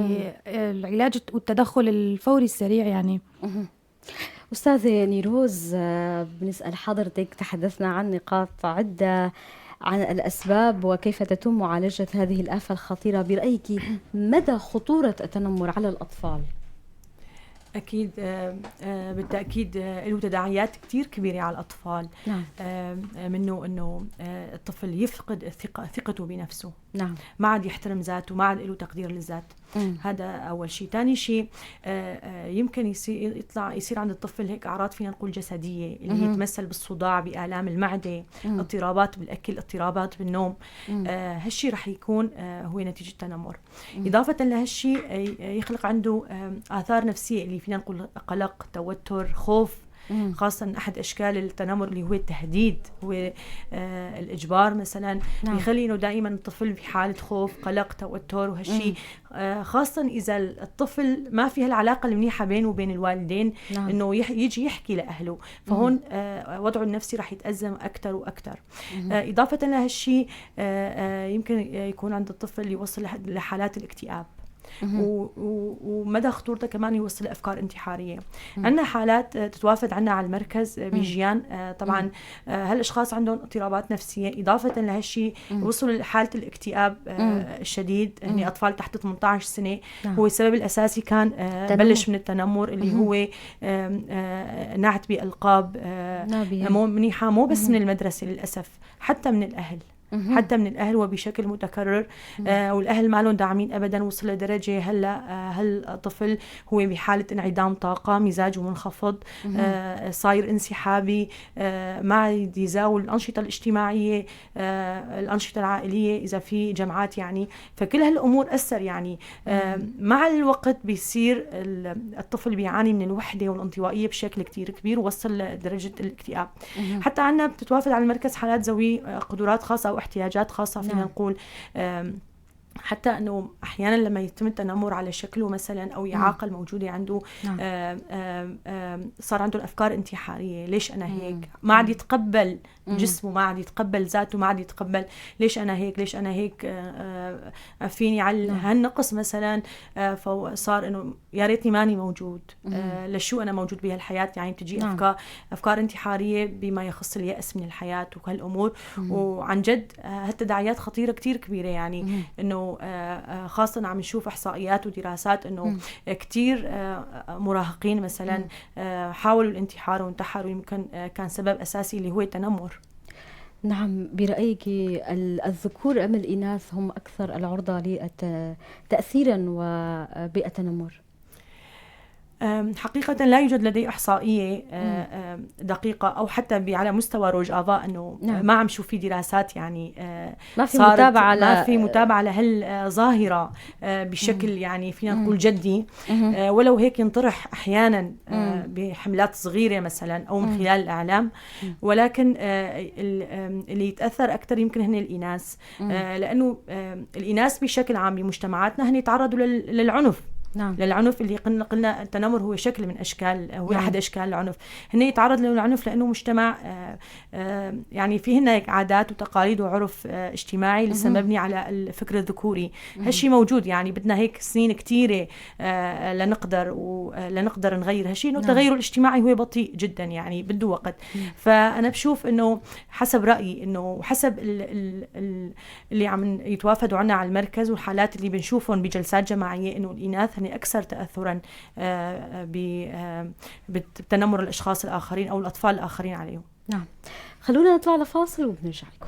العلاج والتدخل الفوري السريع يعني.
أستاذة نيروز، بنسأل حضرتك، تحدثنا عن نقاط عدة عن الأسباب وكيف تتم معالجة هذه الآفة الخطيرة، برأيك مدى خطورة التنمر على الأطفال؟
أكيد بالتأكيد له تداعيات كتير كبيرة على الأطفال.
نعم.
منه أنه الطفل يفقد ثقته بنفسه.
نعم.
ما عاد يحترم ذاته، ما عاد له تقدير للذات. هذا أول شيء. ثاني شيء يمكن يصير عند الطفل هيك أعراض فينا نقول جسدية، اللي هي تمثل بالصداع، بآلام المعدة، اضطرابات بالأكل، اضطرابات بالنوم. هالشيء رح يكون هو نتيجة التنمر. إضافة لهالشيء يخلق عنده آثار نفسية اللي فينا نقول قلق، توتر، خوف. خاصة أحد أشكال التنمر اللي هو التهديد، هو الإجبار مثلا.
نعم.
بيخلي إنه دائما الطفل في حالة خوف، قلق، توتر، وهالشيء خاصة إذا الطفل ما في هالعلاقة المنيحة بينه وبين الوالدين.
نعم.
إنه يجي يحكي لأهله، فهون وضعه النفسي رح يتأزم أكثر وأكثر. إضافة لهالشيء يمكن يكون عند الطفل يوصل لحالات الاكتئاب، ومدى خطورته كمان يوصل لأفكار انتحارية. عندنا حالات تتوافد عنا على المركز بجيان. طبعا هالأشخاص عندهم اضطرابات نفسية، إضافة لهالشيء وصلوا لحالة الاكتئاب الشديد. يعني أطفال تحت 18 سنة. هو السبب الأساسي كان بلش من التنمر اللي هو نعت بألقاب مو منيحة، مو بس من المدرسة للأسف، حتى من الأهل. حتى من الأهل وبشكل متكرر. والأهل ما لهم داعمين أبدا. وصل لدرجة هلا هالطفل هو بحالة انعدام طاقة، مزاجه منخفض، صاير انسحابي، ما يزاول الأنشطة الاجتماعية، الأنشطة العائلية إذا في جمعات يعني. فكل هالأمور أثر يعني. مع الوقت بيصير الطفل بيعاني من الوحدة والانطوائية بشكل كتير كبير، ووصل لدرجة الاكتئاب. حتى عنا بتتوافد على المركز حالات ذوي قدرات خاصة أو احتياجات خاصة، فينا نقول حتى انه احيانا لما يتم التنمر على شكله مثلا او اعاقه الموجودة عنده،
نعم.
آم آم آم صار عنده الافكار انتحارية، ليش انا هيك؟ ما عاد يتقبل جسمه، ما عاد يتقبل ذاته، ما عاد يتقبل ليش انا هيك، ليش انا هيك، فيني على هالنقص مثلا، فصار انه يا ريتني ماني موجود، لشو انا موجود بهالحياه؟ يعني بتجي افكار انتحارية بما يخص الياس من الحياة وهالامور. وعن جد هالتداعيات خطيرة كتير كبيرة، يعني انه خاصة عم نشوف احصائيات ودراسات انه كتير مراهقين مثلا حاولوا الانتحار وانتحروا، يمكن كان سبب اساسي اللي هو التنمر.
نعم، برأيك الذكور أم الإناث هم أكثر العرضة تأثيرا وبالتنمر؟
حقيقة لا يوجد لدي إحصائية دقيقة أو حتى على مستوى روج آفا أنه ما عم شوف في دراسات، يعني
ما في متابعة،
ما في متابعة لهالظاهرة بشكل يعني فينا نقول جدي، ولو هيك ينطرح أحيانا بحملات صغيرة مثلا أو من خلال الإعلام، ولكن اللي يتأثر أكثر يمكن هن الإناث، لأنه الإناث بشكل عام بمجتمعاتنا هن يتعرضوا للعنف.
نعم.
للعنف اللي قلنا التنمر هو شكل من اشكال، هو احد اشكال العنف. هن يتعرض للعنف لانه مجتمع يعني في هن عادات وتقاليد وعرف اجتماعي لسه مبني على الفكر الذكوري. هالشيء موجود، يعني بدنا هيك سنين كثيرة لنقدر نغير هالشيء، انه التغير الاجتماعي هو بطيء جدا، يعني بده وقت. فانا بشوف انه حسب رايي انه حسب اللي عم يتوافدوا عنا على المركز والحالات اللي بنشوفهم بجلسات جماعية، انه الاناث هن أكثر تأثراً بتنمر الأشخاص الآخرين أو الأطفال الآخرين عليهم.
نعم، خلونا نطلع لفاصل وبنرجع لكم.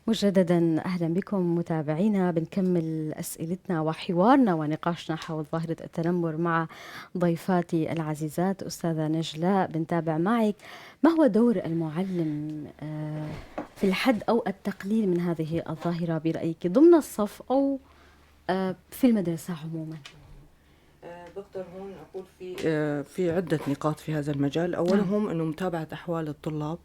مجددا اهلا بكم متابعينا، بنكمل اسئلتنا وحوارنا ونقاشنا حول ظاهره التنمر مع ضيفاتي العزيزات. استاذه نجلاء، بنتابع معك ما هو دور المعلم في الحد او التقليل من هذه الظاهرة برايك ضمن الصف او في المدرسة عموما؟
بقدر هون اقول في عده نقاط في هذا المجال. اولهم انه متابعه احوال الطلاب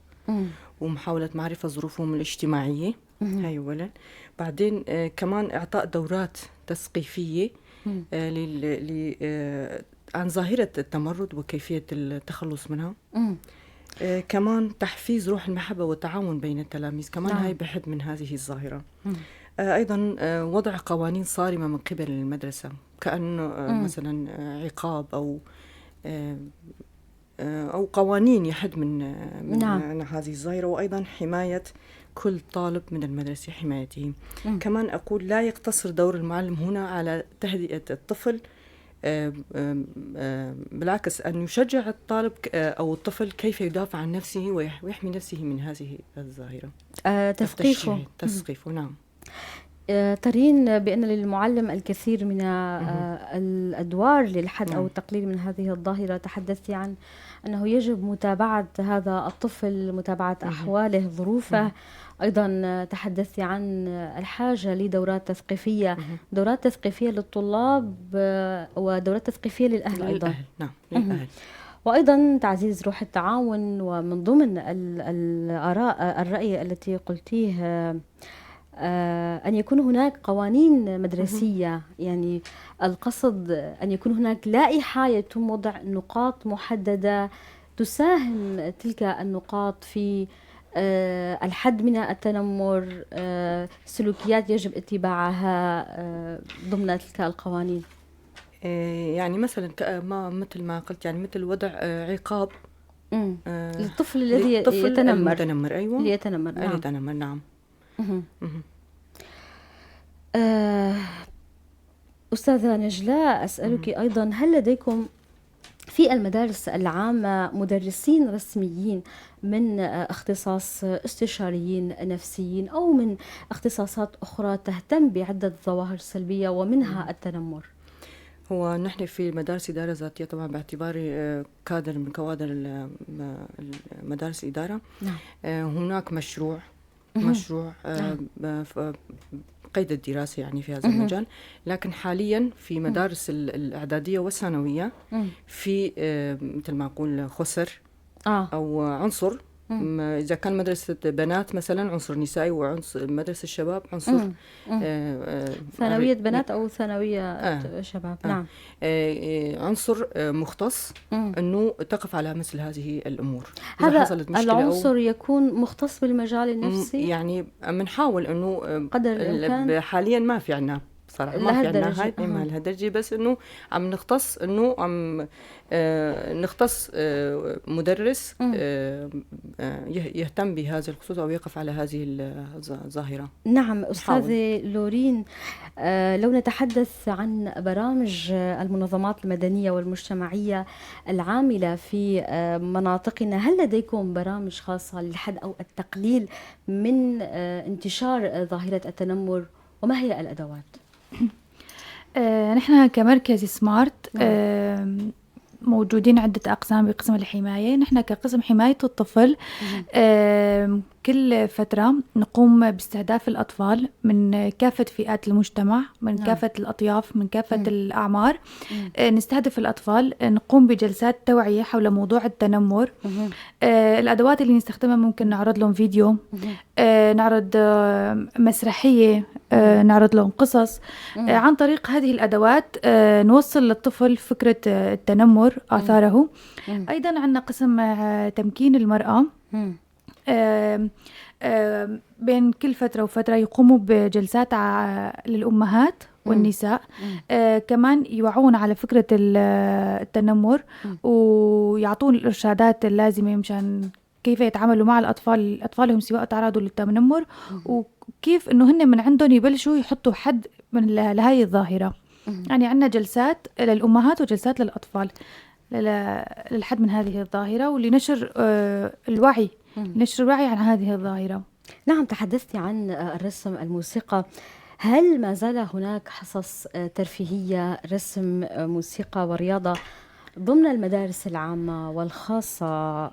ومحاولة معرفة ظروفهم الاجتماعية، هاي أولا. بعدين كمان إعطاء دورات تثقيفية عن ظاهرة التمرد وكيفية التخلص منها. كمان تحفيز روح المحبة والتعاون بين التلاميذ، كمان هاي بحد من هذه الظاهرة. أيضا وضع قوانين صارمة من قبل المدرسة، كأنه مثلا عقاب أو قوانين يحد من هذه الظاهرة. وأيضا حماية كل طالب من المدرسة، حمايته. كمان أقول لا يقتصر دور المعلم هنا على تهدئة الطفل، بالعكس أن يشجع الطالب أو الطفل كيف يدافع عن نفسه ويحمي نفسه من هذه الظاهرة.
تثقيفه.
تثقيفه، نعم.
ترين بأن للمعلم الكثير من الأدوار للحد أو التقليل من هذه الظاهرة. تحدثت عن أنه يجب متابعة هذا الطفل، متابعة أحواله، ظروفه، أيضا تحدثت عن الحاجة لدورات تثقيفية، دورات تثقيفية للطلاب ودورات تثقيفية للأهل أيضا.
نعم، للأهل.
وأيضا تعزيز روح التعاون. ومن ضمن الآراء الرأي التي قلتيه أن يكون هناك قوانين مدرسية، يعني القصد أن يكون هناك لائحة يتم وضع نقاط محددة تساهم تلك النقاط في الحد من التنمر، سلوكيات يجب اتباعها ضمن تلك القوانين.
يعني مثلا ما مثل ما قلت، يعني مثل وضع عقاب
للطفل الذي يتنمر.
المتنمر، أيوة،
ليتنمر، نعم.
يتنمر، نعم.
أستاذة نجلاء، أسألك أيضا، هل لديكم في المدارس العامة مدرسين رسميين من اختصاص استشاريين نفسيين أو من اختصاصات أخرى تهتم بعدة ظواهر سلبية ومنها التنمر؟
هو نحن في مدارس إدارة ذاتية طبعا باعتباري كادر من كوادر مدارس الإدارة.
نعم.
هناك مشروع قيد الدراسة يعني في هذا المجال، لكن حاليا في مدارس الإعدادية والثانوية في مثل ما أقول خسر أو عنصر، إذا كان مدرسة بنات مثلا عنصر نسائي، وعنصر مدرسة الشباب عنصر
ثانوية بنات أو ثانوية شباب. نعم.
عنصر مختص أنه تقف على مثل هذه الأمور.
هذا العنصر يكون مختص بالمجال النفسي،
يعني بنحاول أنه
قدر الإمكان.
حاليا ما في عنا صراحة، ما في عنا هاي ما لهالدرجة، بس إنه عم نختص، إنه عم نختص مدرس يهتم بهذا الخصوص أو يقف على هذه الظاهرة.
نعم. أستاذة لورين، لو نتحدث عن برامج المنظمات المدنية والمجتمعية العاملة في مناطقنا، هل لديكم برامج خاصة للحد أو التقليل من انتشار ظاهرة التنمر، وما هي الأدوات؟
نحن كمركز سمارت موجودين عدة أقسام بقسم الحماية. نحن كقسم حماية الطفل كل فترة نقوم باستهداف الأطفال من كافة فئات المجتمع، من كافة الأطياف، من كافة الأعمار. نستهدف الأطفال، نقوم بجلسات توعية حول موضوع التنمر. الأدوات اللي نستخدمها ممكن نعرض لهم فيديو، نعرض مسرحية، نعرض لهم قصص. عن طريق هذه الأدوات نوصل للطفل فكرة التنمر، آثاره. أيضا عندنا قسم تمكين المرأة، بين كل فترة وفترة يقوموا بجلسات للأمهات والنساء، كمان يوعون على فكرة التنمر ويعطون الإرشادات اللازمة مشان كيف يتعاملوا مع الأطفال، أطفالهم سواء تعرضوا للتنمر، وكيف إنه هن من عندهم يبلشوا يحطوا حد من لهاي الظاهرة. يعني عندنا جلسات للأمهات وجلسات للأطفال للحد من هذه الظاهرة، ولنشر الوعي، نشر الوعي عن هذه الظاهرة.
نعم، تحدثت عن الرسم، الموسيقى، هل ما زال هناك حصص ترفيهية، رسم، موسيقى ورياضة ضمن المدارس العامة والخاصة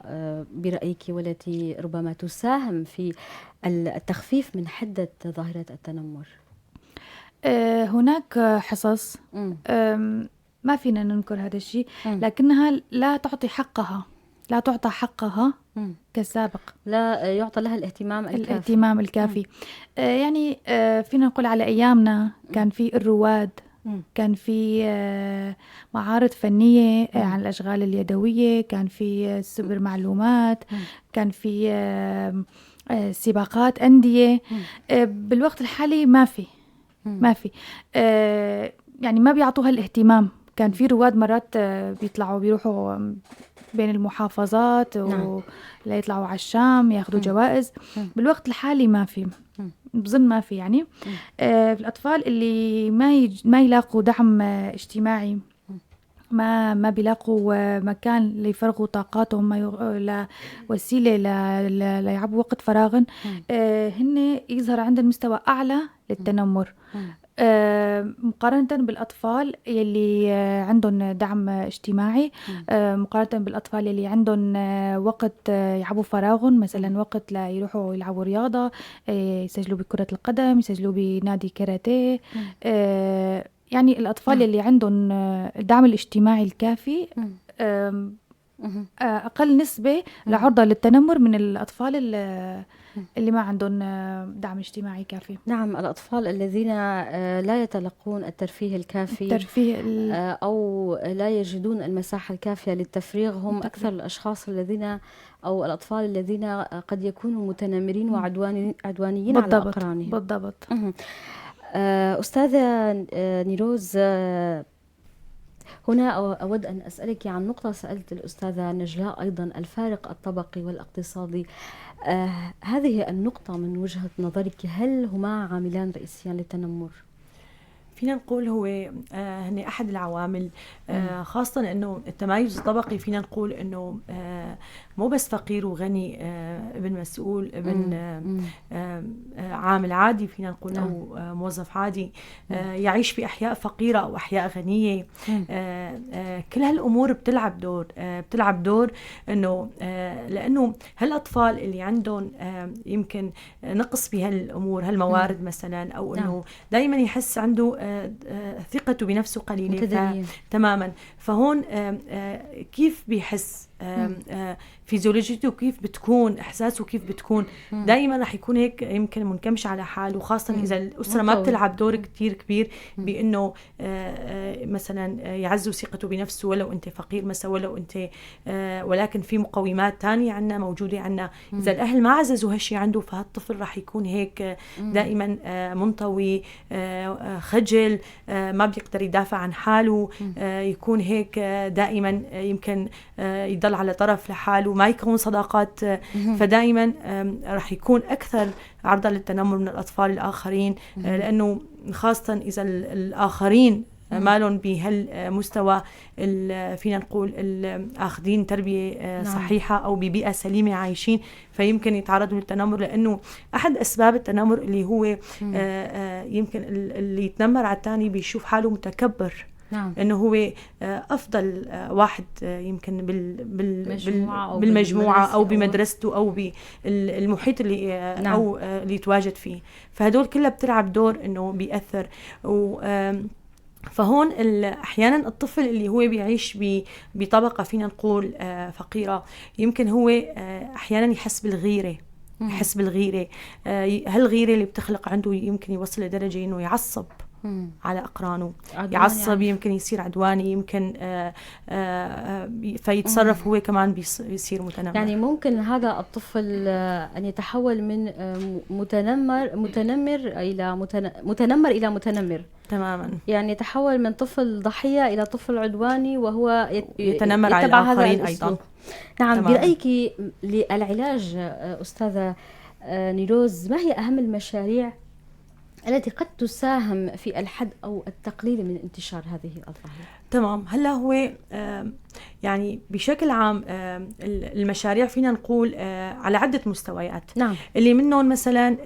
برأيك، والتي ربما تساهم في التخفيف من حدة ظاهرة التنمر؟
هناك حصص، ما فينا ننكر هذا الشيء، لكنها لا تعطي حقها، لا تعطى حقها كالسابق،
لا يعطى لها الاهتمام الكافي.
الاهتمام الكافي. يعني فينا نقول على أيامنا كان في الرواد، كان في معارض فنية عن الأشغال اليدوية، كان في سبر معلومات، كان في سباقات أندية. بالوقت الحالي ما في، ما في، يعني ما بيعطوها الاهتمام. كان في رواد مرات بيطلعوا بيروحوا بين المحافظات، نعم. وليطلعوا على الشام ياخذوا جوائز. بالوقت الحالي ما في، بظن ما في. يعني الأطفال اللي ما يلاقوا دعم اجتماعي، ما بيلاقوا مكان ليفرغوا طاقاتهم، ما وسيلة ليعبوا وقت فراغهم، هن يظهر عندهم مستوى أعلى للتنمر. مقارنة بالأطفال يلي عندهم دعم اجتماعي، مقارنة بالأطفال يلي عندهم وقت يعبوا فراغهم، مثلا وقت ليروحوا يلعبوا رياضة، يسجلوا بكرة القدم، يسجلوا بنادي كاراتيه. يعني الأطفال يلي عندهم الدعم الاجتماعي الكافي أقل نسبة لعرضة للتنمر من الأطفال اللي ما عندهم دعم اجتماعي كافي.
نعم، الأطفال الذين لا يتلقون الترفيه الكافي أو لا يجدون المساحة الكافية للتفريغ هم أكثر الأشخاص الذين أو الأطفال الذين قد يكونوا متنمرين وعدوانيين على أقرانهم.
بالضبط.
أستاذة نيروز، هنا أود أن أسألك عن نقطة سألت الأستاذة نجلاء أيضا، الفارق الطبقي والاقتصادي، هذه النقطة من وجهة نظرك هل هما عاملان رئيسيان للتنمر؟
فينا نقول هو هن أحد العوامل، خاصة أنه التمايز الطبقي فينا نقول أنه مو بس فقير وغني، ابن مسؤول، ابن عامل عادي فينا نقول، أو موظف عادي يعيش في أحياء فقيرة أو أحياء غنية. كل هالأمور بتلعب دور، بتلعب دور أنه لأنه هالأطفال اللي عندهم يمكن نقص بهالأمور، هالموارد مثلا، أو أنه دائما يحس عنده ثقته بنفسه قليلة تماما. فهون كيف بيحس فيزيولوجيته، كيف بتكون احساسه، كيف بتكون دائما رح يكون هيك يمكن منكمش على حاله، خاصه اذا الاسره ما بتلعب دور كتير كبير بانه مثلا يعزوا ثقته بنفسه، ولو انت فقير مثلا، ولو انت ولكن في مقومات تانية عنا موجوده عنا. اذا الاهل ما عززوا هالشيء عنده فهالطفل رح يكون هيك دائما منطوي، خجل، ما بيقدر يدافع عن حاله، يكون هيك دائما يمكن يضل على طرف لحاله، ما يكون صداقات. فدائما رح يكون أكثر عرضة للتنمر من الأطفال الآخرين، لأنه خاصة إذا الآخرين مالهم بهالمستوى فينا نقول آخذين تربية صحيحة أو ببيئة سليمة عايشين، فيمكن يتعرضوا للتنمر. لأنه أحد أسباب التنمر اللي هو يمكن اللي يتنمر على الثاني بيشوف حاله متكبر، نعم. انه هو افضل واحد يمكن بالمجموعه او بمدرسته او بالمحيط اللي نعم. او اللي يتواجد فيه. فهدول كلها بتلعب دور انه بيأثر. فهون احيانا الطفل اللي هو بيعيش بطبقه فينا نقول فقيره، يمكن هو احيانا يحس بالغيره، يحس بالغيره. هالغيره اللي بتخلق عنده يمكن يوصل لدرجه انه يعصب على أقرانه، يعصب يعني. يمكن يصير عدواني، يمكن فيتصرف هو كمان بيصير متنمر.
يعني ممكن هذا الطفل أن يتحول من متنمر إلى متنمر إلى متنمر تماما، يعني يتحول من طفل ضحية إلى طفل عدواني وهو
يتنمر على الآخرين أيضا.
نعم. برأيك للعلاج أستاذة نيروز، ما هي أهم المشاريع التي قد تساهم في الحد أو التقليل من انتشار هذه الظاهرة؟
تمام. هلا هو يعني بشكل عام المشاريع فينا نقول على عدة مستويات. نعم. اللي منهم مثلا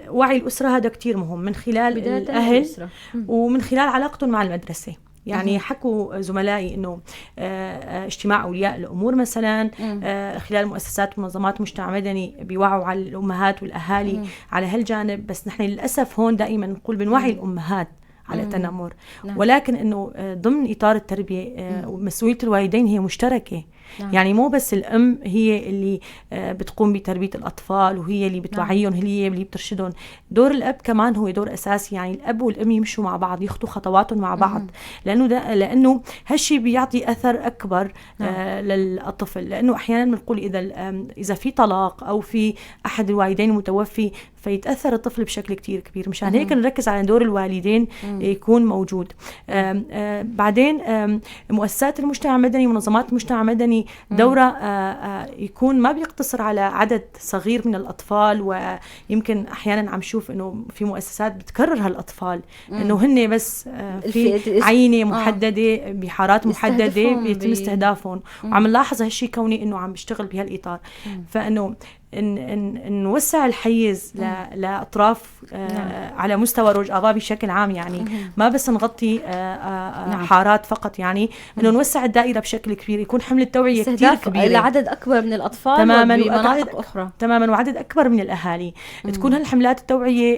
وعي الأسرة، هذا كتير مهم، من خلال الأهل ومن خلال علاقتهم مع المدرسة. يعني حكوا زملائي انه اجتماع اولياء الامور مثلا، خلال مؤسسات ومنظمات مجتمع مدني بيوعوا على الامهات والاهالي على هالجانب. بس نحن للاسف هون دائما نقول بنوعي الامهات على التنمر. نعم. ولكن انه ضمن اطار التربيه مسؤوليه الوالدين هي مشتركه. نعم. يعني مو بس الام هي اللي بتقوم بتربيه الاطفال وهي اللي بتوعيهم، هي اللي بترشدهم. دور الاب كمان هو دور اساسي، يعني الاب والام يمشوا مع بعض، يخطوا خطواتهم مع بعض، لانه هالشيء بيعطي اثر اكبر. نعم. للطفل، لانه احيانا بنقول اذا في طلاق او في احد الوالدين متوفي فيتاثر الطفل بشكل كتير كبير. مشان هيك نركز على دور الوالدين يكون موجود. بعدين مؤسسات المجتمع المدني ومنظمات المجتمع المدني دورة يكون ما بيقتصر على عدد صغير من الأطفال. ويمكن أحيانا عم شوف إنه في مؤسسات بتكرر هالأطفال، إنه هن بس في عينة محددة بحارات محددة بيتم استهدافهم. وعم نلاحظ هالشي كوني إنه عم بشتغل بهالإطار. فإنه نوسع الحيز لاطراف على مستوى روج افا بشكل عام، يعني ما بس نغطي حارات فقط، يعني انه نوسع الدائرة بشكل كبير، يكون حمله توعيه كثير كبيرة
لعدد اكبر من الاطفال
تماما
وبمناطق اخرى
تماما، وعدد اكبر من الاهالي. تكون هالحملات التوعية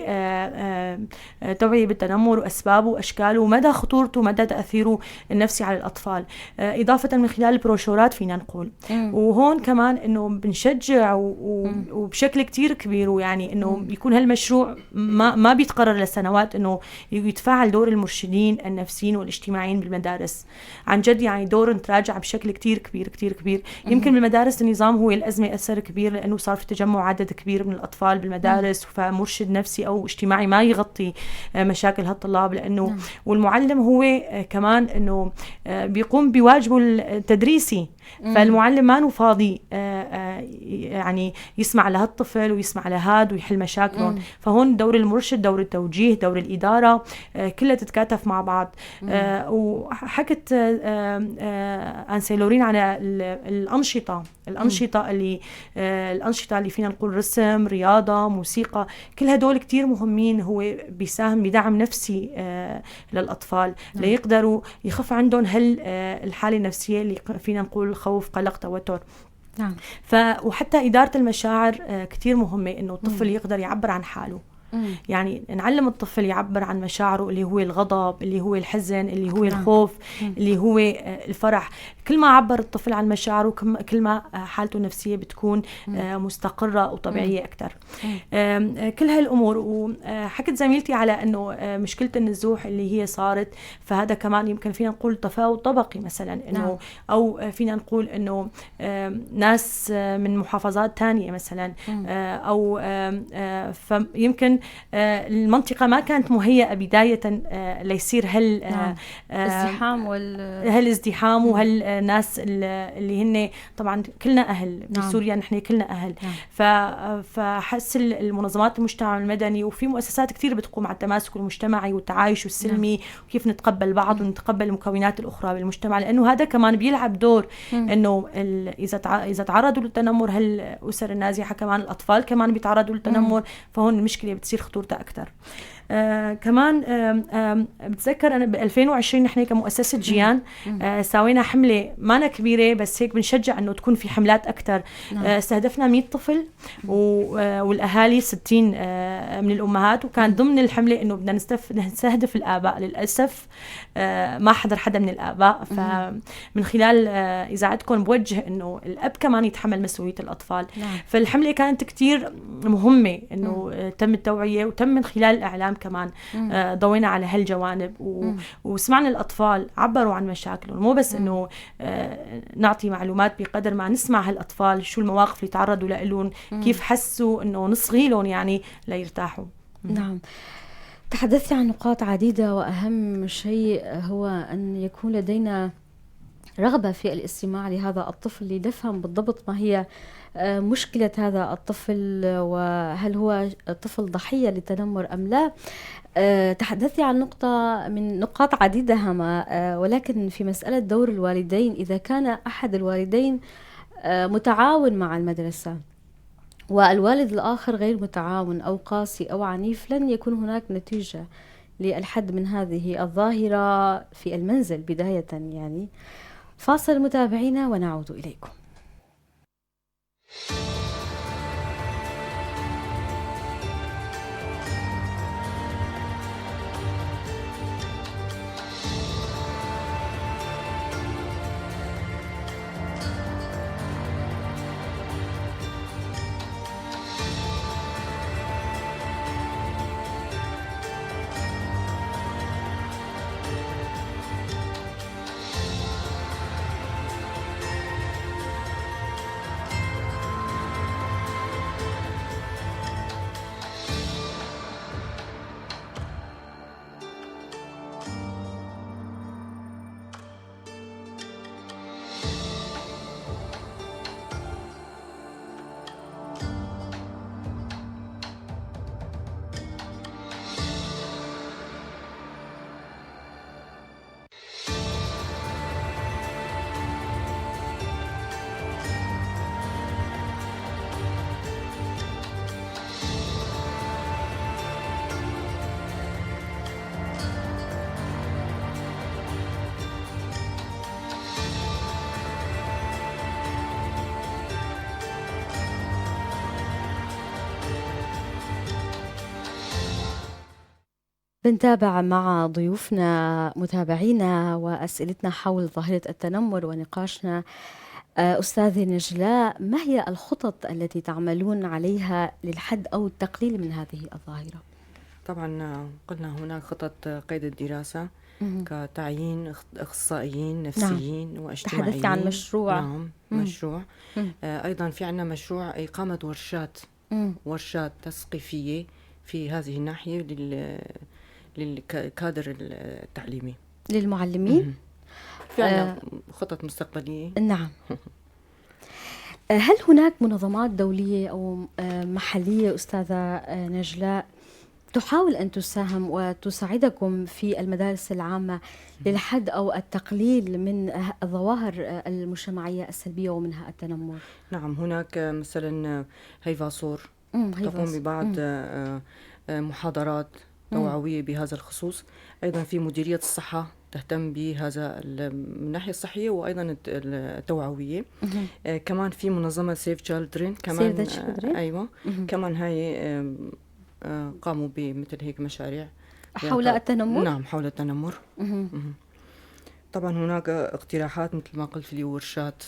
توعيه بالتنمر واسبابه واشكاله ومدى خطورته ومدى تاثيره النفسي على الاطفال، اضافه من خلال البروشورات فينا نقول. وهون كمان انه بنشجع وبشكل كتير كبير، ويعني انه يكون هالمشروع ما بيتقرر لسنوات، انه يتفاعل دور المرشدين النفسيين والاجتماعيين بالمدارس عن جد، يعني دور تراجع بشكل كتير كبير كتير كبير. يمكن بالمدارس النظام هو الأزمة أثر كبير، لأنه صار في تجمع عدد كبير من الأطفال بالمدارس، فمرشد نفسي أو اجتماعي ما يغطي مشاكل هالطلاب، لأنه والمعلم هو كمان انه بيقوم بواجبه التدريسي، فالمعلم ما فاضي يعني يسمع لهالطفل ويسمع لهاد ويحل مشاكلهم. فهون دور المرشد، دور التوجيه، دور الإدارة، كلها تتكاتف مع بعض. وحكت أنسي لورين على الأنشطة، الأنشطة اللي فينا نقول رسم، رياضة، موسيقى، كل هدول كتير مهمين، هو بيساهم بدعم نفسي للأطفال ليقدروا يخف عندهم هالحالة النفسية اللي فينا نقول خوف، قلق، توتر.
نعم.
وحتى إدارة المشاعر كتير مهمة، إنه الطفل يقدر يعبر عن حاله. يعني نعلم الطفل يعبر عن مشاعره، اللي هو الغضب، اللي هو الحزن، اللي هو الخوف، اللي هو الفرح. كل ما عبر الطفل عن مشاعره كل ما حالته النفسية بتكون مستقرة وطبيعية أكثر. كل هالأمور. وحكت زميلتي على أنه مشكلة النزوح اللي هي صارت، فهذا كمان يمكن فينا نقول تفاوت طبقي مثلا، أنه أو فينا نقول أنه ناس من محافظات تانية مثلا، أو فيمكن المنطقة ما كانت مهيئة بداية ليصير هال
ازدحام
هالازدحام وهالناس اللي هن طبعا كلنا أهل بسوريا، نحن كلنا أهل. فحس المنظمات المجتمع المدني وفي مؤسسات كثير بتقوم على التماسك المجتمعي والتعايش السلمي، وكيف نتقبل بعض ونتقبل المكونات الأخرى بالمجتمع، لأنه هذا كمان بيلعب دور إنه إذا تعرضوا للتنمر هالأسر النازحة كمان الأطفال كمان بيتعرضوا للتنمر، فهون المشكلة بتصير خطورتها أكثر. كمان بتذكر أنا ب 2020 نحن كمؤسسة جيان سوينا حملة مانا كبيرة، بس هيك بنشجع إنه تكون في حملات أكثر. استهدفنا 100 طفل والأهالي 60 من الأمهات، وكان ضمن الحملة إنه بدنا نستهدف الآباء. للأسف ما حضر حدا من الآباء، فمن خلال إذاعتكم بوجه إنه الأب كمان يتحمل مسؤولية الأطفال. فالحملة كانت كتير مهمة، إنه تم التوعية وتم من خلال الإعلام كمان ضوينا على هالجوانب وسمعنا الأطفال عبروا عن مشاكلهم، مو بس إنه نعطي معلومات بقدر ما نسمع هالأطفال شو المواقف اللي تعرضوا لهم، كيف حسوا، إنه نصغي لهم يعني ليرتاحوا.
نعم، تحدثت عن نقاط عديدة، وأهم شيء هو أن يكون لدينا رغبة في الاستماع لهذا الطفل لنفهم بالضبط ما هي مشكلة هذا الطفل، وهل هو طفل ضحية للتنمر أم لا. تحدثت عن نقطة من نقاط عديدة هامة، ولكن في مسألة دور الوالدين، إذا كان أحد الوالدين متعاون مع المدرسة والوالد الآخر غير متعاون أو قاسي أو عنيف، لن يكون هناك نتيجة للحد من هذه الظاهرة في المنزل بداية. يعني فاصل متابعينا ونعود إليكم. بنتابع مع ضيوفنا متابعينا وأسئلتنا حول ظاهرة التنمر ونقاشنا. أستاذة نجلاء، ما هي الخطط التي تعملون عليها للحد أو التقليل من هذه الظاهرة؟
طبعا قلنا هناك خطط قيد الدراسة كتعيين أخصائيين نفسيين واجتماعيين.
تحدثت عن مشروع.
نعم، مشروع. أيضا في عندنا مشروع إقامة ورشات تثقيفية في هذه الناحية للكادر التعليمي،
للمعلمين.
في عندنا خطط مستقبلية.
نعم. هل هناك منظمات دولية أو محلية أستاذة نجلاء تحاول أن تساهم وتساعدكم في المدارس العامة للحد أو التقليل من الظواهر المجتمعية السلبية ومنها التنمر؟
نعم، هناك مثلا هيفاصور تقوم ببعض محاضرات توعوية بهذا الخصوص. أيضا في مديرية الصحة تهتم بهذا من الناحية الصحية وأيضا التوعوية. كمان في منظمة Save Children كمان.
Save the Children.
أيوة. كمان هاي قاموا بمثل هيك مشاريع
حول التنمر.
نعم، حول التنمر. طبعا هناك اقتراحات مثل ما قلت لي، ورشات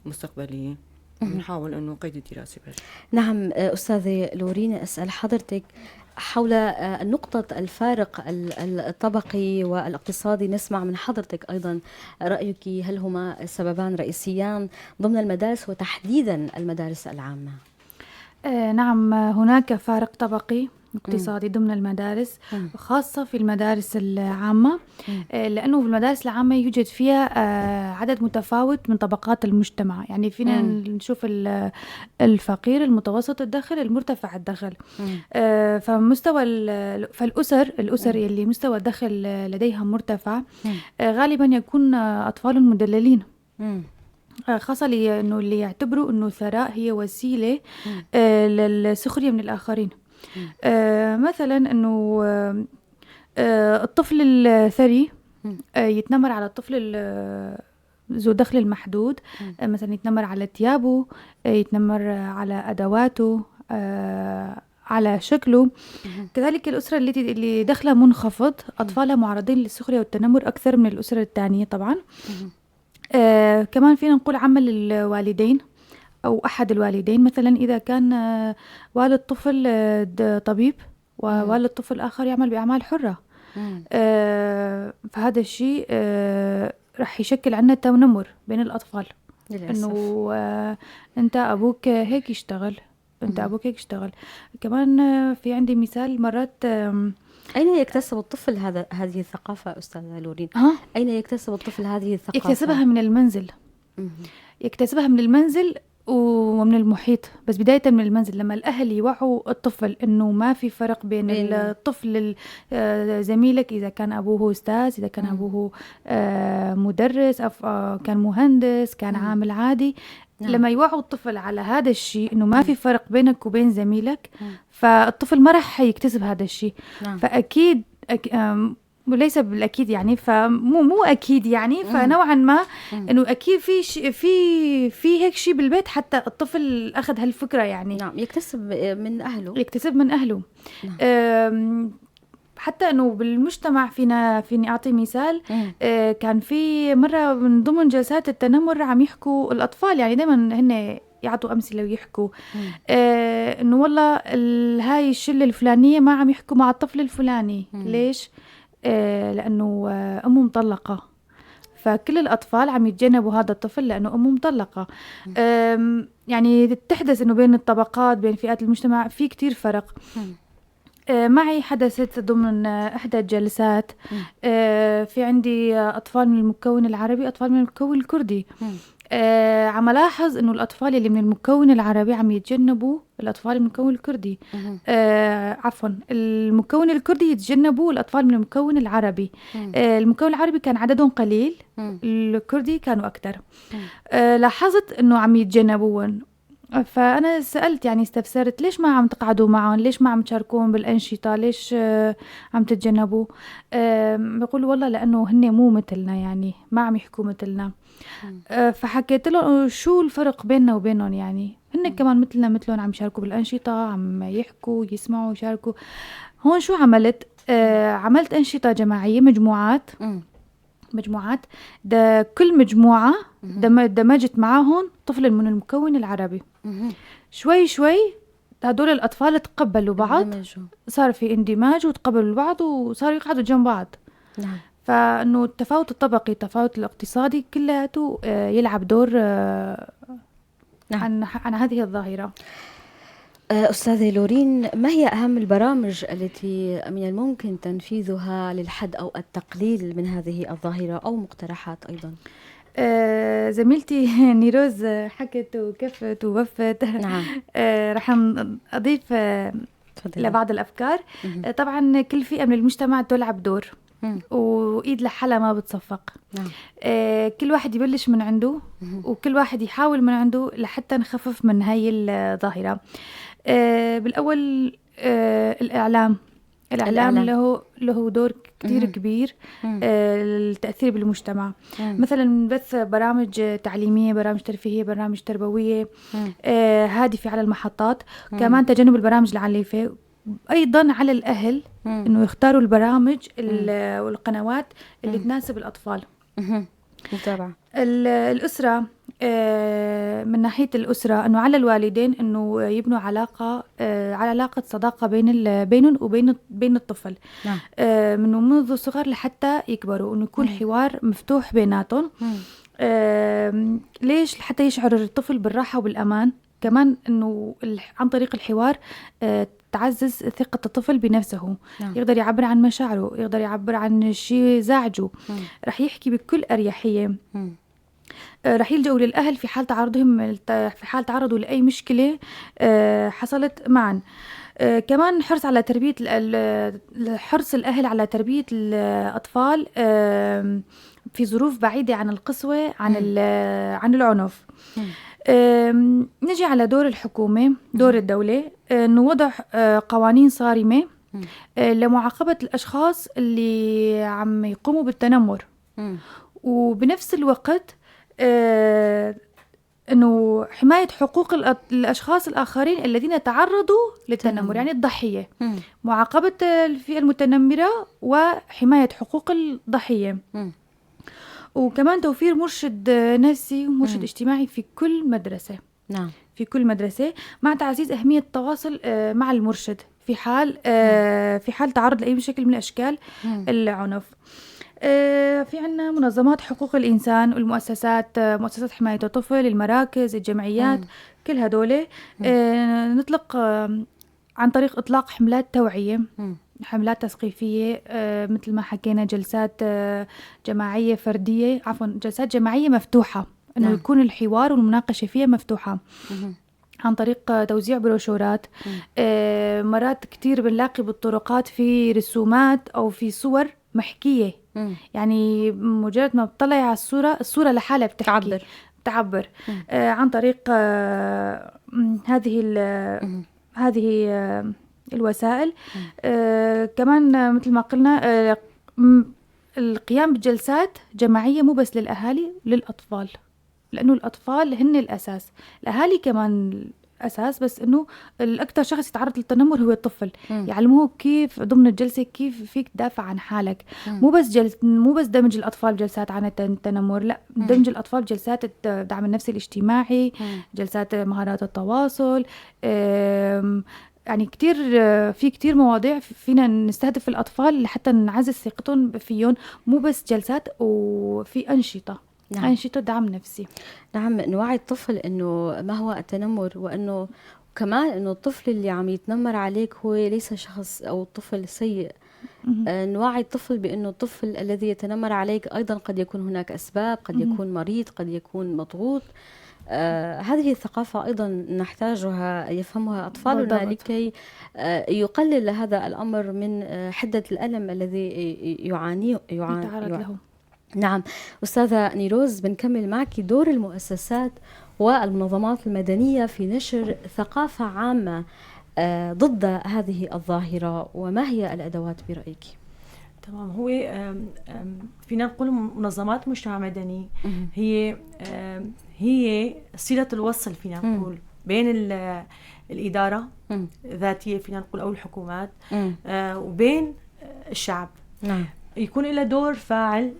مستقبلية نحاول أنه قيد الدراسة بس.
نعم. أستاذة لورين، أسأل حضرتك حول نقطة الفارق الطبقي والاقتصادي، نسمع من حضرتك أيضا رأيك، هل هما سببان رئيسيان ضمن المدارس وتحديدا المدارس العامة؟
نعم، هناك فارق طبقي اقتصادي ضمن المدارس، خاصة في المدارس العامة، لأنه في المدارس العامة يوجد فيها عدد متفاوت من طبقات المجتمع. يعني فينا نشوف الفقير، المتوسط الدخل، المرتفع الدخل. فمستوى فالأسر اللي مستوى الدخل لديها مرتفع غالبا يكون أطفال مدللين، خاصة لأنه اللي يعتبروا أنه الثراء هي وسيلة للسخرية من الآخرين. مثلا أنه الطفل الثري يتنمر على الطفل ذو دخل المحدود، مثلا يتنمر على ثيابه، يتنمر على أدواته، على شكله. كذلك الأسرة اللي دخلها منخفض أطفالها معرضين للسخرية والتنمر أكثر من الأسرة الثانية طبعا. كمان فينا نقول عمل الوالدين أو أحد الوالدين، مثلا إذا كان والد طفل طبيب ووالد طفل آخر يعمل بأعمال حرة، فهذا الشيء رح يشكل عنا تنمر بين الأطفال، إنه أنت أبوك هيك يشتغل، أنت أبوك هيك يشتغل. كمان في عندي مثال مرات.
أين يكتسب الطفل هذه الثقافة أستاذة لورين؟ أين يكتسب الطفل هذه الثقافة؟
يكتسبها من المنزل. يكتسبها من المنزل ومن المحيط، بس بداية من المنزل. لما الأهل يوعوا الطفل إنه ما في فرق بين الطفل زميلك، إذا كان أبوه أستاذ، إذا كان أبوه مدرس، أو كان مهندس، كان عامل عادي. نعم. لما يوعوا الطفل على هذا الشيء إنه ما في فرق بينك وبين زميلك، فالطفل ما رح يكتسب هذا الشيء. نعم. فأكيد وليس بالأكيد يعني، فمو مو أكيد يعني، فنوعا ما إنه أكيد في في هيك شيء بالبيت حتى الطفل أخذ هالفكرة يعني.
نعم، يكتسب من أهله،
يكتسب من أهله. نعم. حتى إنه بالمجتمع فيني أعطي مثال. كان في مرة من ضمن جلسات التنمر عم يحكوا الأطفال، يعني دايما هن يعطوا أمثلة ويحكوا إنه والله هاي الشلة الفلانية ما عم يحكوا مع الطفل الفلاني. ليش؟ لأنه أمه مطلقة، فكل الأطفال عم يتجنبوا هذا الطفل لأنه أمه مطلقة. يعني تحدث إنه بين الطبقات، بين فئات المجتمع في كتير فرق. معي حدثت ضمن إحدى الجلسات، في عندي أطفال من المكون العربي، أطفال من المكون الكردي. عم لاحظ إنه الأطفال اللي من المكون العربي عم يتجنبوا الأطفال من المكون الكردي. عفوا، المكون الكردي يتجنبوا الأطفال من المكون العربي. المكون العربي كان عددهم قليل، الكردي كانوا أكثر. لاحظت إنه عم يتجنبون، فأنا سألت يعني استفسرت، ليش ما عم تقعدوا معهم؟ ليش ما عم تشاركون بالأنشطة؟ ليش عم تتجنبوا؟ بيقولوا والله لأنه هن مو مثلنا، يعني ما عم يحكوا مثلنا. فحكيت لهم شو الفرق بيننا وبينهم، يعني هن كمان مثلنا مثلهم، عم يشاركوا بالأنشطة، عم يحكوا، يسمعوا، يشاركوا. هون شو عملت؟ عملت أنشطة جماعية، مجموعات. مجموعات ده كل مجموعة دمجت معاهم طفل من المكون العربي. شوي شوي هدول الأطفال تقبلوا بعض، صار في اندماج وتقبلوا بعض وصاروا يقعدوا جنب بعض.
نعم.
فإنه التفاوت الطبقي، التفاوت الاقتصادي، كلياته يلعب دور
نعم.
عن هذه الظاهرة.
أستاذة لورين، ما هي أهم البرامج التي من الممكن تنفيذها للحد أو التقليل من هذه الظاهرة أو مقترحات أيضا؟
زميلتي نيروز حكت وكفت ووفت.
نعم.
رح أضيف لبعض الأفكار. طبعا كل فئة من المجتمع تلعب دور، وإيد لحالها ما بتصفق.
نعم.
كل واحد يبلش من عنده، وكل واحد يحاول من عنده لحتى نخفف من هاي الظاهرة. بالأول الإعلام له دور كتير كبير للتأثير بالمجتمع. مثلا بث برامج تعليمية، برامج ترفيهية، برامج تربوية هادفة على المحطات. كمان تجنب البرامج العنيفة. أيضا على الأهل إنه يختاروا البرامج والقنوات اللي تناسب الأطفال.
متابعة
الأسرة، من ناحية الأسرة أنه على الوالدين أنه يبنوا علاقة، على علاقة صداقة بينهم وبين بين الطفل.
نعم.
من منذ الصغر لحتى يكبروا، أنه يكون حوار مفتوح بيناتهم. ليش؟ لحتى يشعر الطفل بالراحة وبالأمان. كمان أنه عن طريق الحوار تعزز ثقة الطفل بنفسه.
نعم.
يقدر يعبر عن مشاعره، يقدر يعبر عن شيء زعجه، رح يحكي بكل أريحية. رح يلجأوا للأهل في حال تعرضهم، في حال تعرضوا لأي مشكلة حصلت معا. كمان حرص على تربية حرص الأهل على تربية الأطفال في ظروف بعيدة عن القسوة، عن العنف. نجي على دور الحكومة، دور الدولة، إنه وضع قوانين صارمة لمعاقبة الأشخاص اللي عم يقوموا بالتنمر، وبنفس الوقت إنه حماية حقوق الأشخاص الآخرين الذين تعرضوا للتنمر، يعني الضحية. معاقبة الفئة المتنمرة وحماية حقوق الضحية. وكمان توفير مرشد نفسي ومرشد اجتماعي في كل مدرسة.
نعم.
في كل مدرسة، مع تعزيز أهمية التواصل مع المرشد في حال في حال تعرض لأي شكل من أشكال العنف. في عنا منظمات حقوق الإنسان والمؤسسات، مؤسسات حماية الطفل، المراكز، الجمعيات، كل هدول نطلق عن طريق إطلاق حملات توعية، حملات تثقيفية، مثل ما حكينا جلسات جماعية فردية، عفوا جلسات جماعية مفتوحة، إنه
نعم.
يكون الحوار والمناقشة فيها مفتوحة. عن طريق توزيع بروشورات. مرات كتير بنلاقي بالطرقات في رسومات أو في صور محكية. يعني مجرد ما بتطلعي على الصورة، الصورة لحالها بتحكي، تعبر. عن طريق هذه الوسائل. كمان مثل ما قلنا القيام بجلسات جماعية مو بس للأهالي، للأطفال، لأنه الأطفال هن الأساس، الأهالي كمان أساس، بس إنه الأكثر شخص يتعرض للتنمر هو الطفل. يعلموه كيف ضمن الجلسة كيف فيك تدافع عن حالك. مو بس دمج الأطفال جلسات عن التنمر، لا، دمج الأطفال جلسات الدعم النفسي الاجتماعي، جلسات مهارات التواصل. يعني كتير في كتير مواضيع فينا نستهدف الأطفال لحتى نعزز ثقتهم فيهم، مو بس جلسات، وفي أنشطة.
نعم.
أنشطة دعم نفسي.
نعم، نوعي الطفل إنه ما هو التنمر، وإنه كمان إنه الطفل اللي عم يتنمر عليك هو ليس شخص أو طفل سيء. نوعي الطفل بأنه الطفل الذي يتنمر عليك أيضا قد يكون هناك أسباب، قد يكون مريض، قد يكون مضغوط. هذه الثقافة أيضا نحتاجها، يفهمها أطفالنا لكي يقلل هذا الأمر من حدة الألم الذي يعانيه
يتعرض له.
نعم. أستاذة نيروز، بنكمل معك دور المؤسسات والمنظمات المدنية في نشر ثقافة عامة ضد هذه الظاهرة، وما هي الأدوات برأيك؟
تمام. هو فينا نقول منظمات مجتمع مدني هي صلة الوصل فينا نقول بين الإدارة الذاتية فينا نقول أو الحكومات وبين الشعب.
نعم.
يكون لها دور فاعل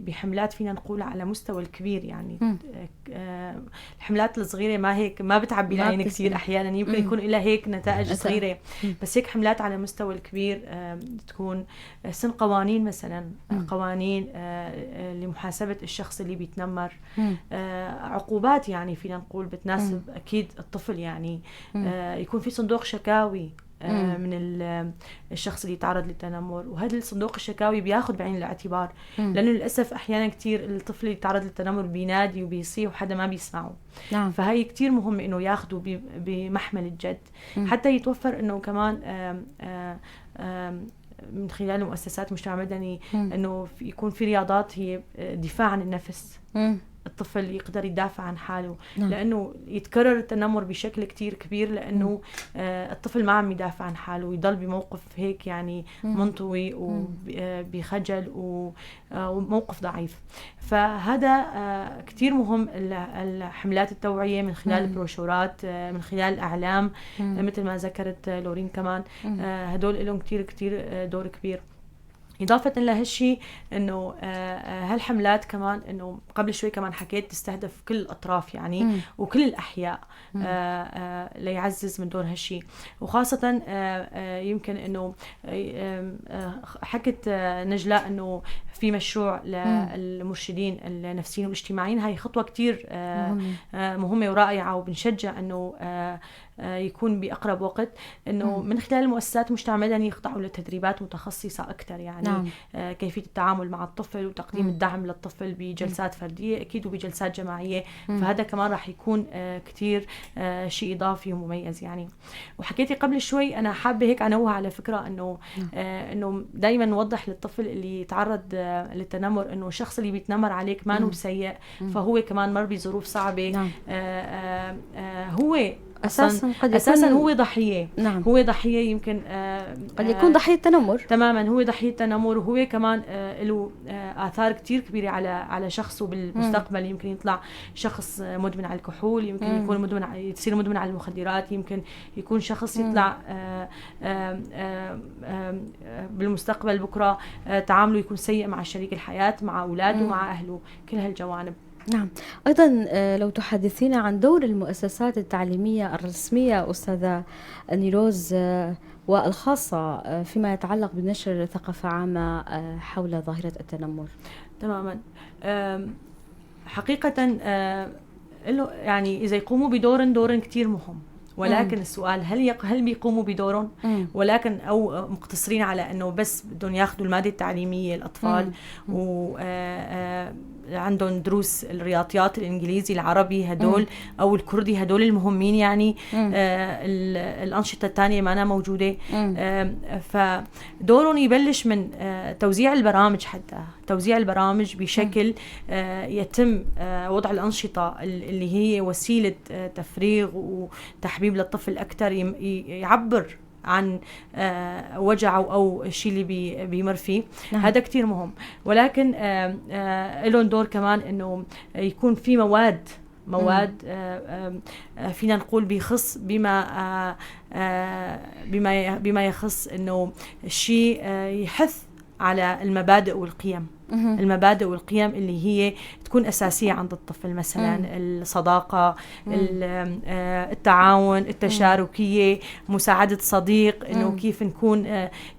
بحملات فينا نقول على مستوى الكبير يعني. الحملات الصغيرة ما هيك ما بتعبي العين كثير أحيانا، يمكن يكون لها هيك نتائج صغيرة، بس هيك حملات على مستوى الكبير تكون سن قوانين مثلا، قوانين لمحاسبة الشخص اللي بيتنمر، عقوبات يعني فينا نقول بتناسب أكيد الطفل يعني، يكون في صندوق شكاوي من الشخص اللي يتعرض للتنمر، وهذا الصندوق الشكاوي بياخذ بعين الاعتبار، لأنه للأسف أحيانا كتير الطفل اللي يتعرض للتنمر بينادي وبيصيح وحدا ما بيسمعه.
نعم.
فهي كتير مهم إنه ياخذوا بمحمل الجد، حتى يتوفر إنه كمان آم آم آم من خلال مؤسسات مجتمع مدني إنه يكون في رياضات هي دفاع عن النفس. الطفل يقدر يدافع عن حاله.
نعم.
لأنه يتكرر التنمر بشكل كتير كبير، لأنه الطفل ما عم يدافع عن حاله ويضل بموقف هيك يعني منطوي وبخجل وموقف ضعيف. فهذا كتير مهم الحملات التوعية من خلال البروشورات، من خلال الأعلام، مثل ما ذكرت لورين كمان، هدول لهم كتير كتير دور كبير. إضافة لهالشي إنه هالحملات كمان إنه قبل شوي كمان حكيت تستهدف كل الأطراف يعني وكل الأحياء، ليعزز من دور هالشي. وخاصة يمكن إنه حكت نجلاء إنه في مشروع للمرشدين النفسيين والاجتماعيين، هاي خطوة كتير مهمة ورائعة، وبنشجع إنه يكون بأقرب وقت إنه من خلال المؤسسات المجتمع المدني يخضعوا لتدريبات متخصصة أكثر يعني.
نعم.
كيفية التعامل مع الطفل وتقديم الدعم للطفل بجلسات فردية أكيد وبجلسات جماعية. فهذا كمان راح يكون كتير شيء إضافي ومميز يعني. وحكيتي قبل شوي أنا حابة هيك أنوه على فكرة إنه إنه دايما نوضح للطفل اللي يتعرض للتنمر إنه الشخص اللي بيتنمر عليك ما هو سيء، فهو كمان مر بظروف صعبة.
نعم.
هو
أساساً قد
أساساً
يكون
هو ضحية.
نعم.
هو ضحية يمكن
قد يكون ضحية تنمر.
تماماً، هو ضحية تنمر، وهو كمان له آثار كتير كبيرة على شخصه بالمستقبل. يمكن يطلع شخص مدمن على الكحول، يمكن يكون مدمن يصير مدمن على المخدرات، يمكن يكون شخص يطلع بالمستقبل بكرة تعامله يكون سيء مع شريك الحياة، مع أولاده، مع أهله، كل هالجوانب.
نعم. أيضا لو تحدثينا عن دور المؤسسات التعليمية الرسمية أستاذة نيروز والخاصة فيما يتعلق بنشر ثقافة عامة حول ظاهرة التنمر.
تماما. حقيقة يعني إذا يقوموا بدور كتير مهم، ولكن السؤال هل بيقوموا بدورهم؟ ولكن أو مقتصرين على أنه بس بدهم ياخذوا المادة التعليمية الأطفال و عندهم دروس الرياضيات، الإنجليزي، العربي، هدول أو الكردي، هدول المهمين يعني. الأنشطة الثانية ما أنا موجودة. فدورهم يبلش من توزيع البرامج، حتى توزيع البرامج بشكل يتم وضع الأنشطة اللي هي وسيلة تفريغ وتحبيب للطفل أكثر، يعبر عن وجعه أو الشيء اللي بيمر فيه.
نعم.
هذا كتير مهم. ولكن لهم دور كمان إنه يكون في مواد فينا نقول بيخص بما يخص إنه الشيء يحث على المبادئ والقيم. المبادئ والقيم اللي هي تكون أساسية عند الطفل، مثلا الصداقة، التعاون، التشاركية، مساعدة صديق، إنه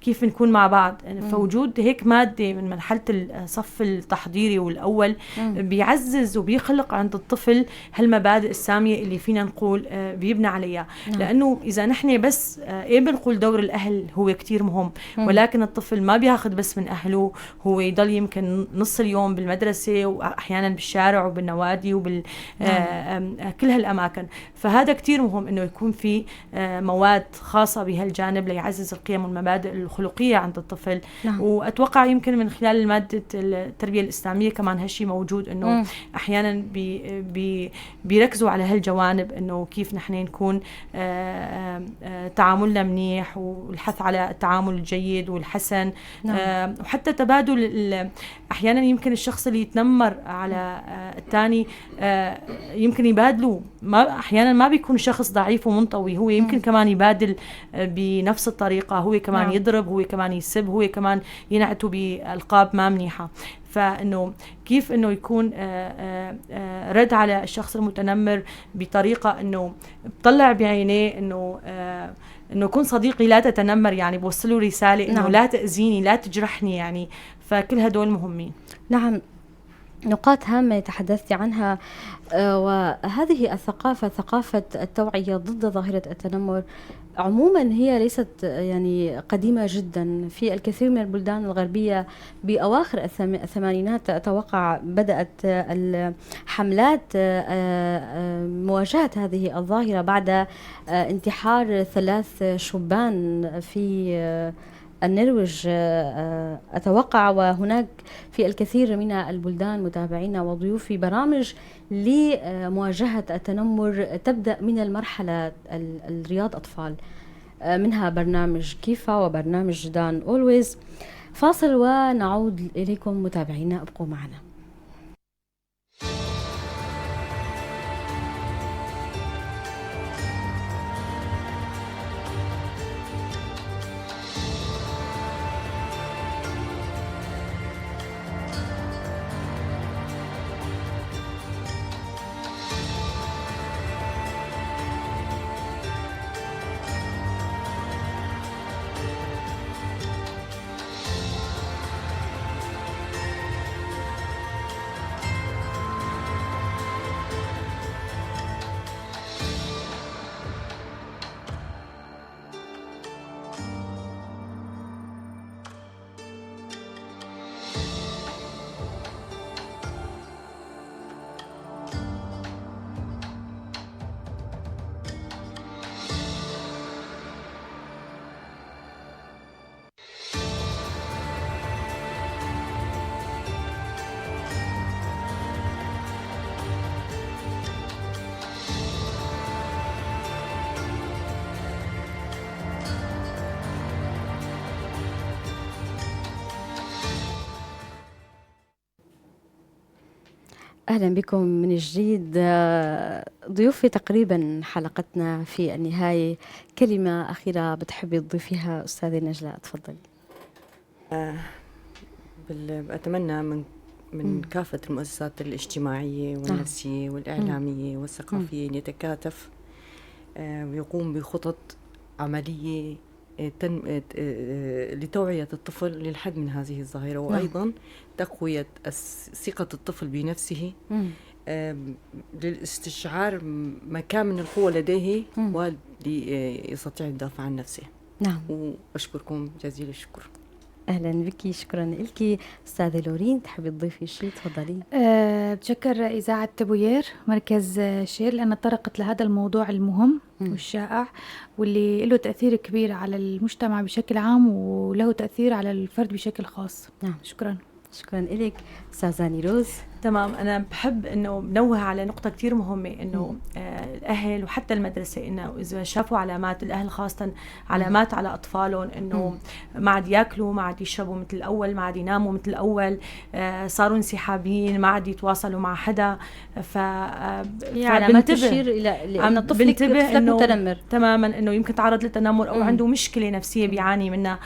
كيف نكون مع بعض. فوجود هيك مادة من مرحلة الصف التحضيري والأول بيعزز وبيخلق عند الطفل هالمبادئ السامية اللي فينا نقول بيبنى عليها.
نعم.
لأنه إذا نحن بس إيه بنقول دور الأهل هو كتير مهم، ولكن الطفل ما بياخد بس من أهله، هو يضل يمكن نص اليوم بالمدرسة وأحيانا بالشارع وبالنوادي وبال كل هالأماكن. فهذا كتير مهم إنه يكون في مواد خاصة بهالجانب ليعزز القيم والمبادئ الخلقية عند الطفل.
نعم.
وأتوقع يمكن من خلال مادة التربية الإسلامية كمان هالشي موجود، إنه أحيانا بيركزوا على هالجوانب، إنه كيف نحن نكون تعاملنا منيح، والحث على التعامل الجيد والحسن.
نعم.
وحتى تبادل احيانا يمكن الشخص اللي يتنمر على الثاني يمكن يبادله، ما احيانا ما بيكون شخص ضعيف ومنطوي، هو يمكن كمان يبادل بنفس الطريقة، هو كمان يضرب، هو كمان يسب، هو كمان ينعته بألقاب ما منيحة. فانه كيف انه يكون رد على الشخص المتنمر بطريقة انه بطلع بعينيه انه انه كن صديقي لا تتنمر، يعني بوصله رسالة انه لا تاذيني، لا تجرحني يعني. فكل هدول مهمين.
نعم، نقاط هامة تحدثت عنها، وهذه الثقافة، ثقافة التوعية ضد ظاهرة التنمر عموما هي ليست يعني قديمة جدا. في الكثير من البلدان الغربية بأواخر الثمانينات أتوقع بدأت الحملات مواجهة هذه الظاهرة بعد انتحار 3 شبان في النرويج أتوقع. وهناك في الكثير من البلدان متابعينا وضيوفي برامج لمواجهة التنمر تبدأ من المرحلة الرياض أطفال، منها برنامج كيفا وبرنامج دان أولويز. فاصل ونعود إليكم متابعينا، ابقوا معنا. أهلا بكم من جديد ضيوفي. تقريبا حلقتنا في النهاية، كلمة أخيرة بتحبي تضيفيها أستاذة نجلاء؟ تفضلي.
أتمنى من كافة المؤسسات الاجتماعية والنفسية والإعلامية والثقافية أن يتكاتف ويقوم بخطط عملية لتوعية الطفل للحد من هذه الظاهرة، وأيضا تقوية ثقة الطفل بنفسه للاستشعار مكامن القوة لديه وليستطيع الدافع عن نفسه.
نعم.
وأشكركم جزيل الشكر.
أهلا بك، شكرا لك. أستاذة لورين، تحبي تضيفي شيء؟ تفضلي.
بتشكر إذاعة بوير مركز شير لأن طرقت لهذا الموضوع المهم والشائع واللي له تأثير كبير على المجتمع بشكل عام وله تأثير على الفرد بشكل خاص.
نعم.
شكرا.
شكرا لك. أستاذة نيروز.
تمام، أنا بحب إنه بنوه على نقطة كتير مهمة، إنه الأهل وحتى المدرسة إنه إذا شافوا علامات، الأهل خاصة علامات على أطفالهم إنه ما عاد ياكلوا، ما عاد يشربوا مثل الأول، ما عاد يناموا مثل الأول، صاروا انسحابيين، ما عاد يتواصلوا مع حدا،
علامات تشير إلى أن الطفل متنمر.
تماما، إنه يمكن تعرض للتنمر أو عنده مشكلة نفسية بيعاني منها.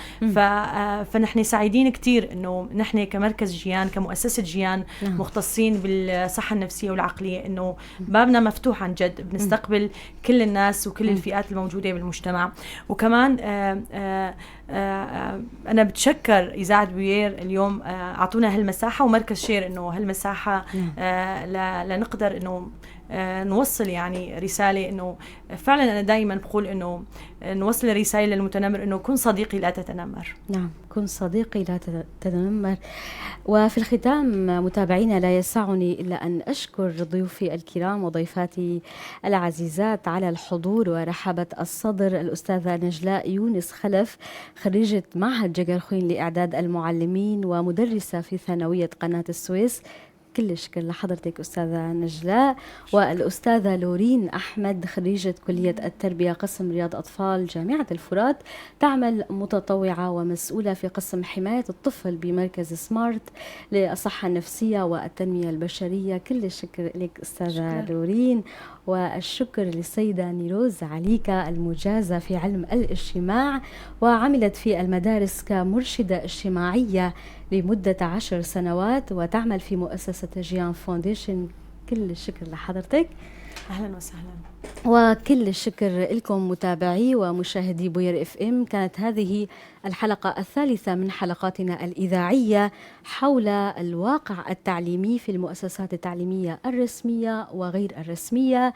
فنحن سعيدين كتير إنه نحن كمركز جيان، كمؤسسة جيان، مختصين بالصحة النفسية والعقلية، إنه بابنا مفتوح عن جد، بنستقبل كل الناس وكل الفئات الموجودة بالمجتمع. وكمان أنا بتشكر إذاعة بوير اليوم أعطونا هالمساحة، ومركز شير إنه هالمساحة لنقدر إنه نوصل يعني رسالة، إنه فعلا أنا دائما بقول إنه نوصل رسالة للمتنمر إنه كن صديقي لا تتنمر.
نعم، كن صديقي لا تتنمر. وفي الختام متابعينا، لا يسعني إلا أن أشكر ضيوفي الكرام وضيفاتي العزيزات على الحضور ورحابة الصدر، الأستاذة نجلاء يونس خلف، خريجة معهد جقرخوين لإعداد المعلمين ومدرسة في ثانوية قناة السويس. كل الشكر لحضرتك أستاذة نجلاء. والأستاذة لورين أحمد، خريجة كلية التربية قسم رياض أطفال جامعة الفرات، تعمل متطوعة ومسؤولة في قسم حماية الطفل بمركز سمارت للصحة النفسية والتنمية البشرية. كل الشكر لك أستاذة لورين. والشكر للسيدة نيروز عليكا، المجازة في علم الاجتماع وعملت في المدارس كمرشدة اجتماعية لمدة 10 سنوات وتعمل في مؤسسة جيان فونديشن. كل الشكر لحضرتك.
أهلا وسهلا.
وكل الشكر لكم متابعي ومشاهدي بوير اف ام. كانت هذه الحلقة الثالثة من حلقاتنا الإذاعية حول الواقع التعليمي في المؤسسات التعليمية الرسمية وغير الرسمية،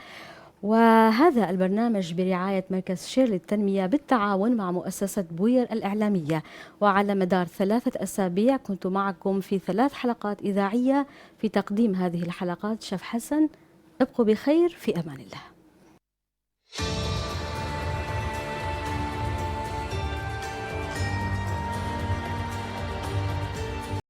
وهذا البرنامج برعاية مركز شير للتنمية بالتعاون مع مؤسسة بوير الإعلامية. وعلى مدار 3 أسابيع كنت معكم في 3 حلقات إذاعية. في تقديم هذه الحلقات شف حسن. ابقوا بخير، في أمان الله.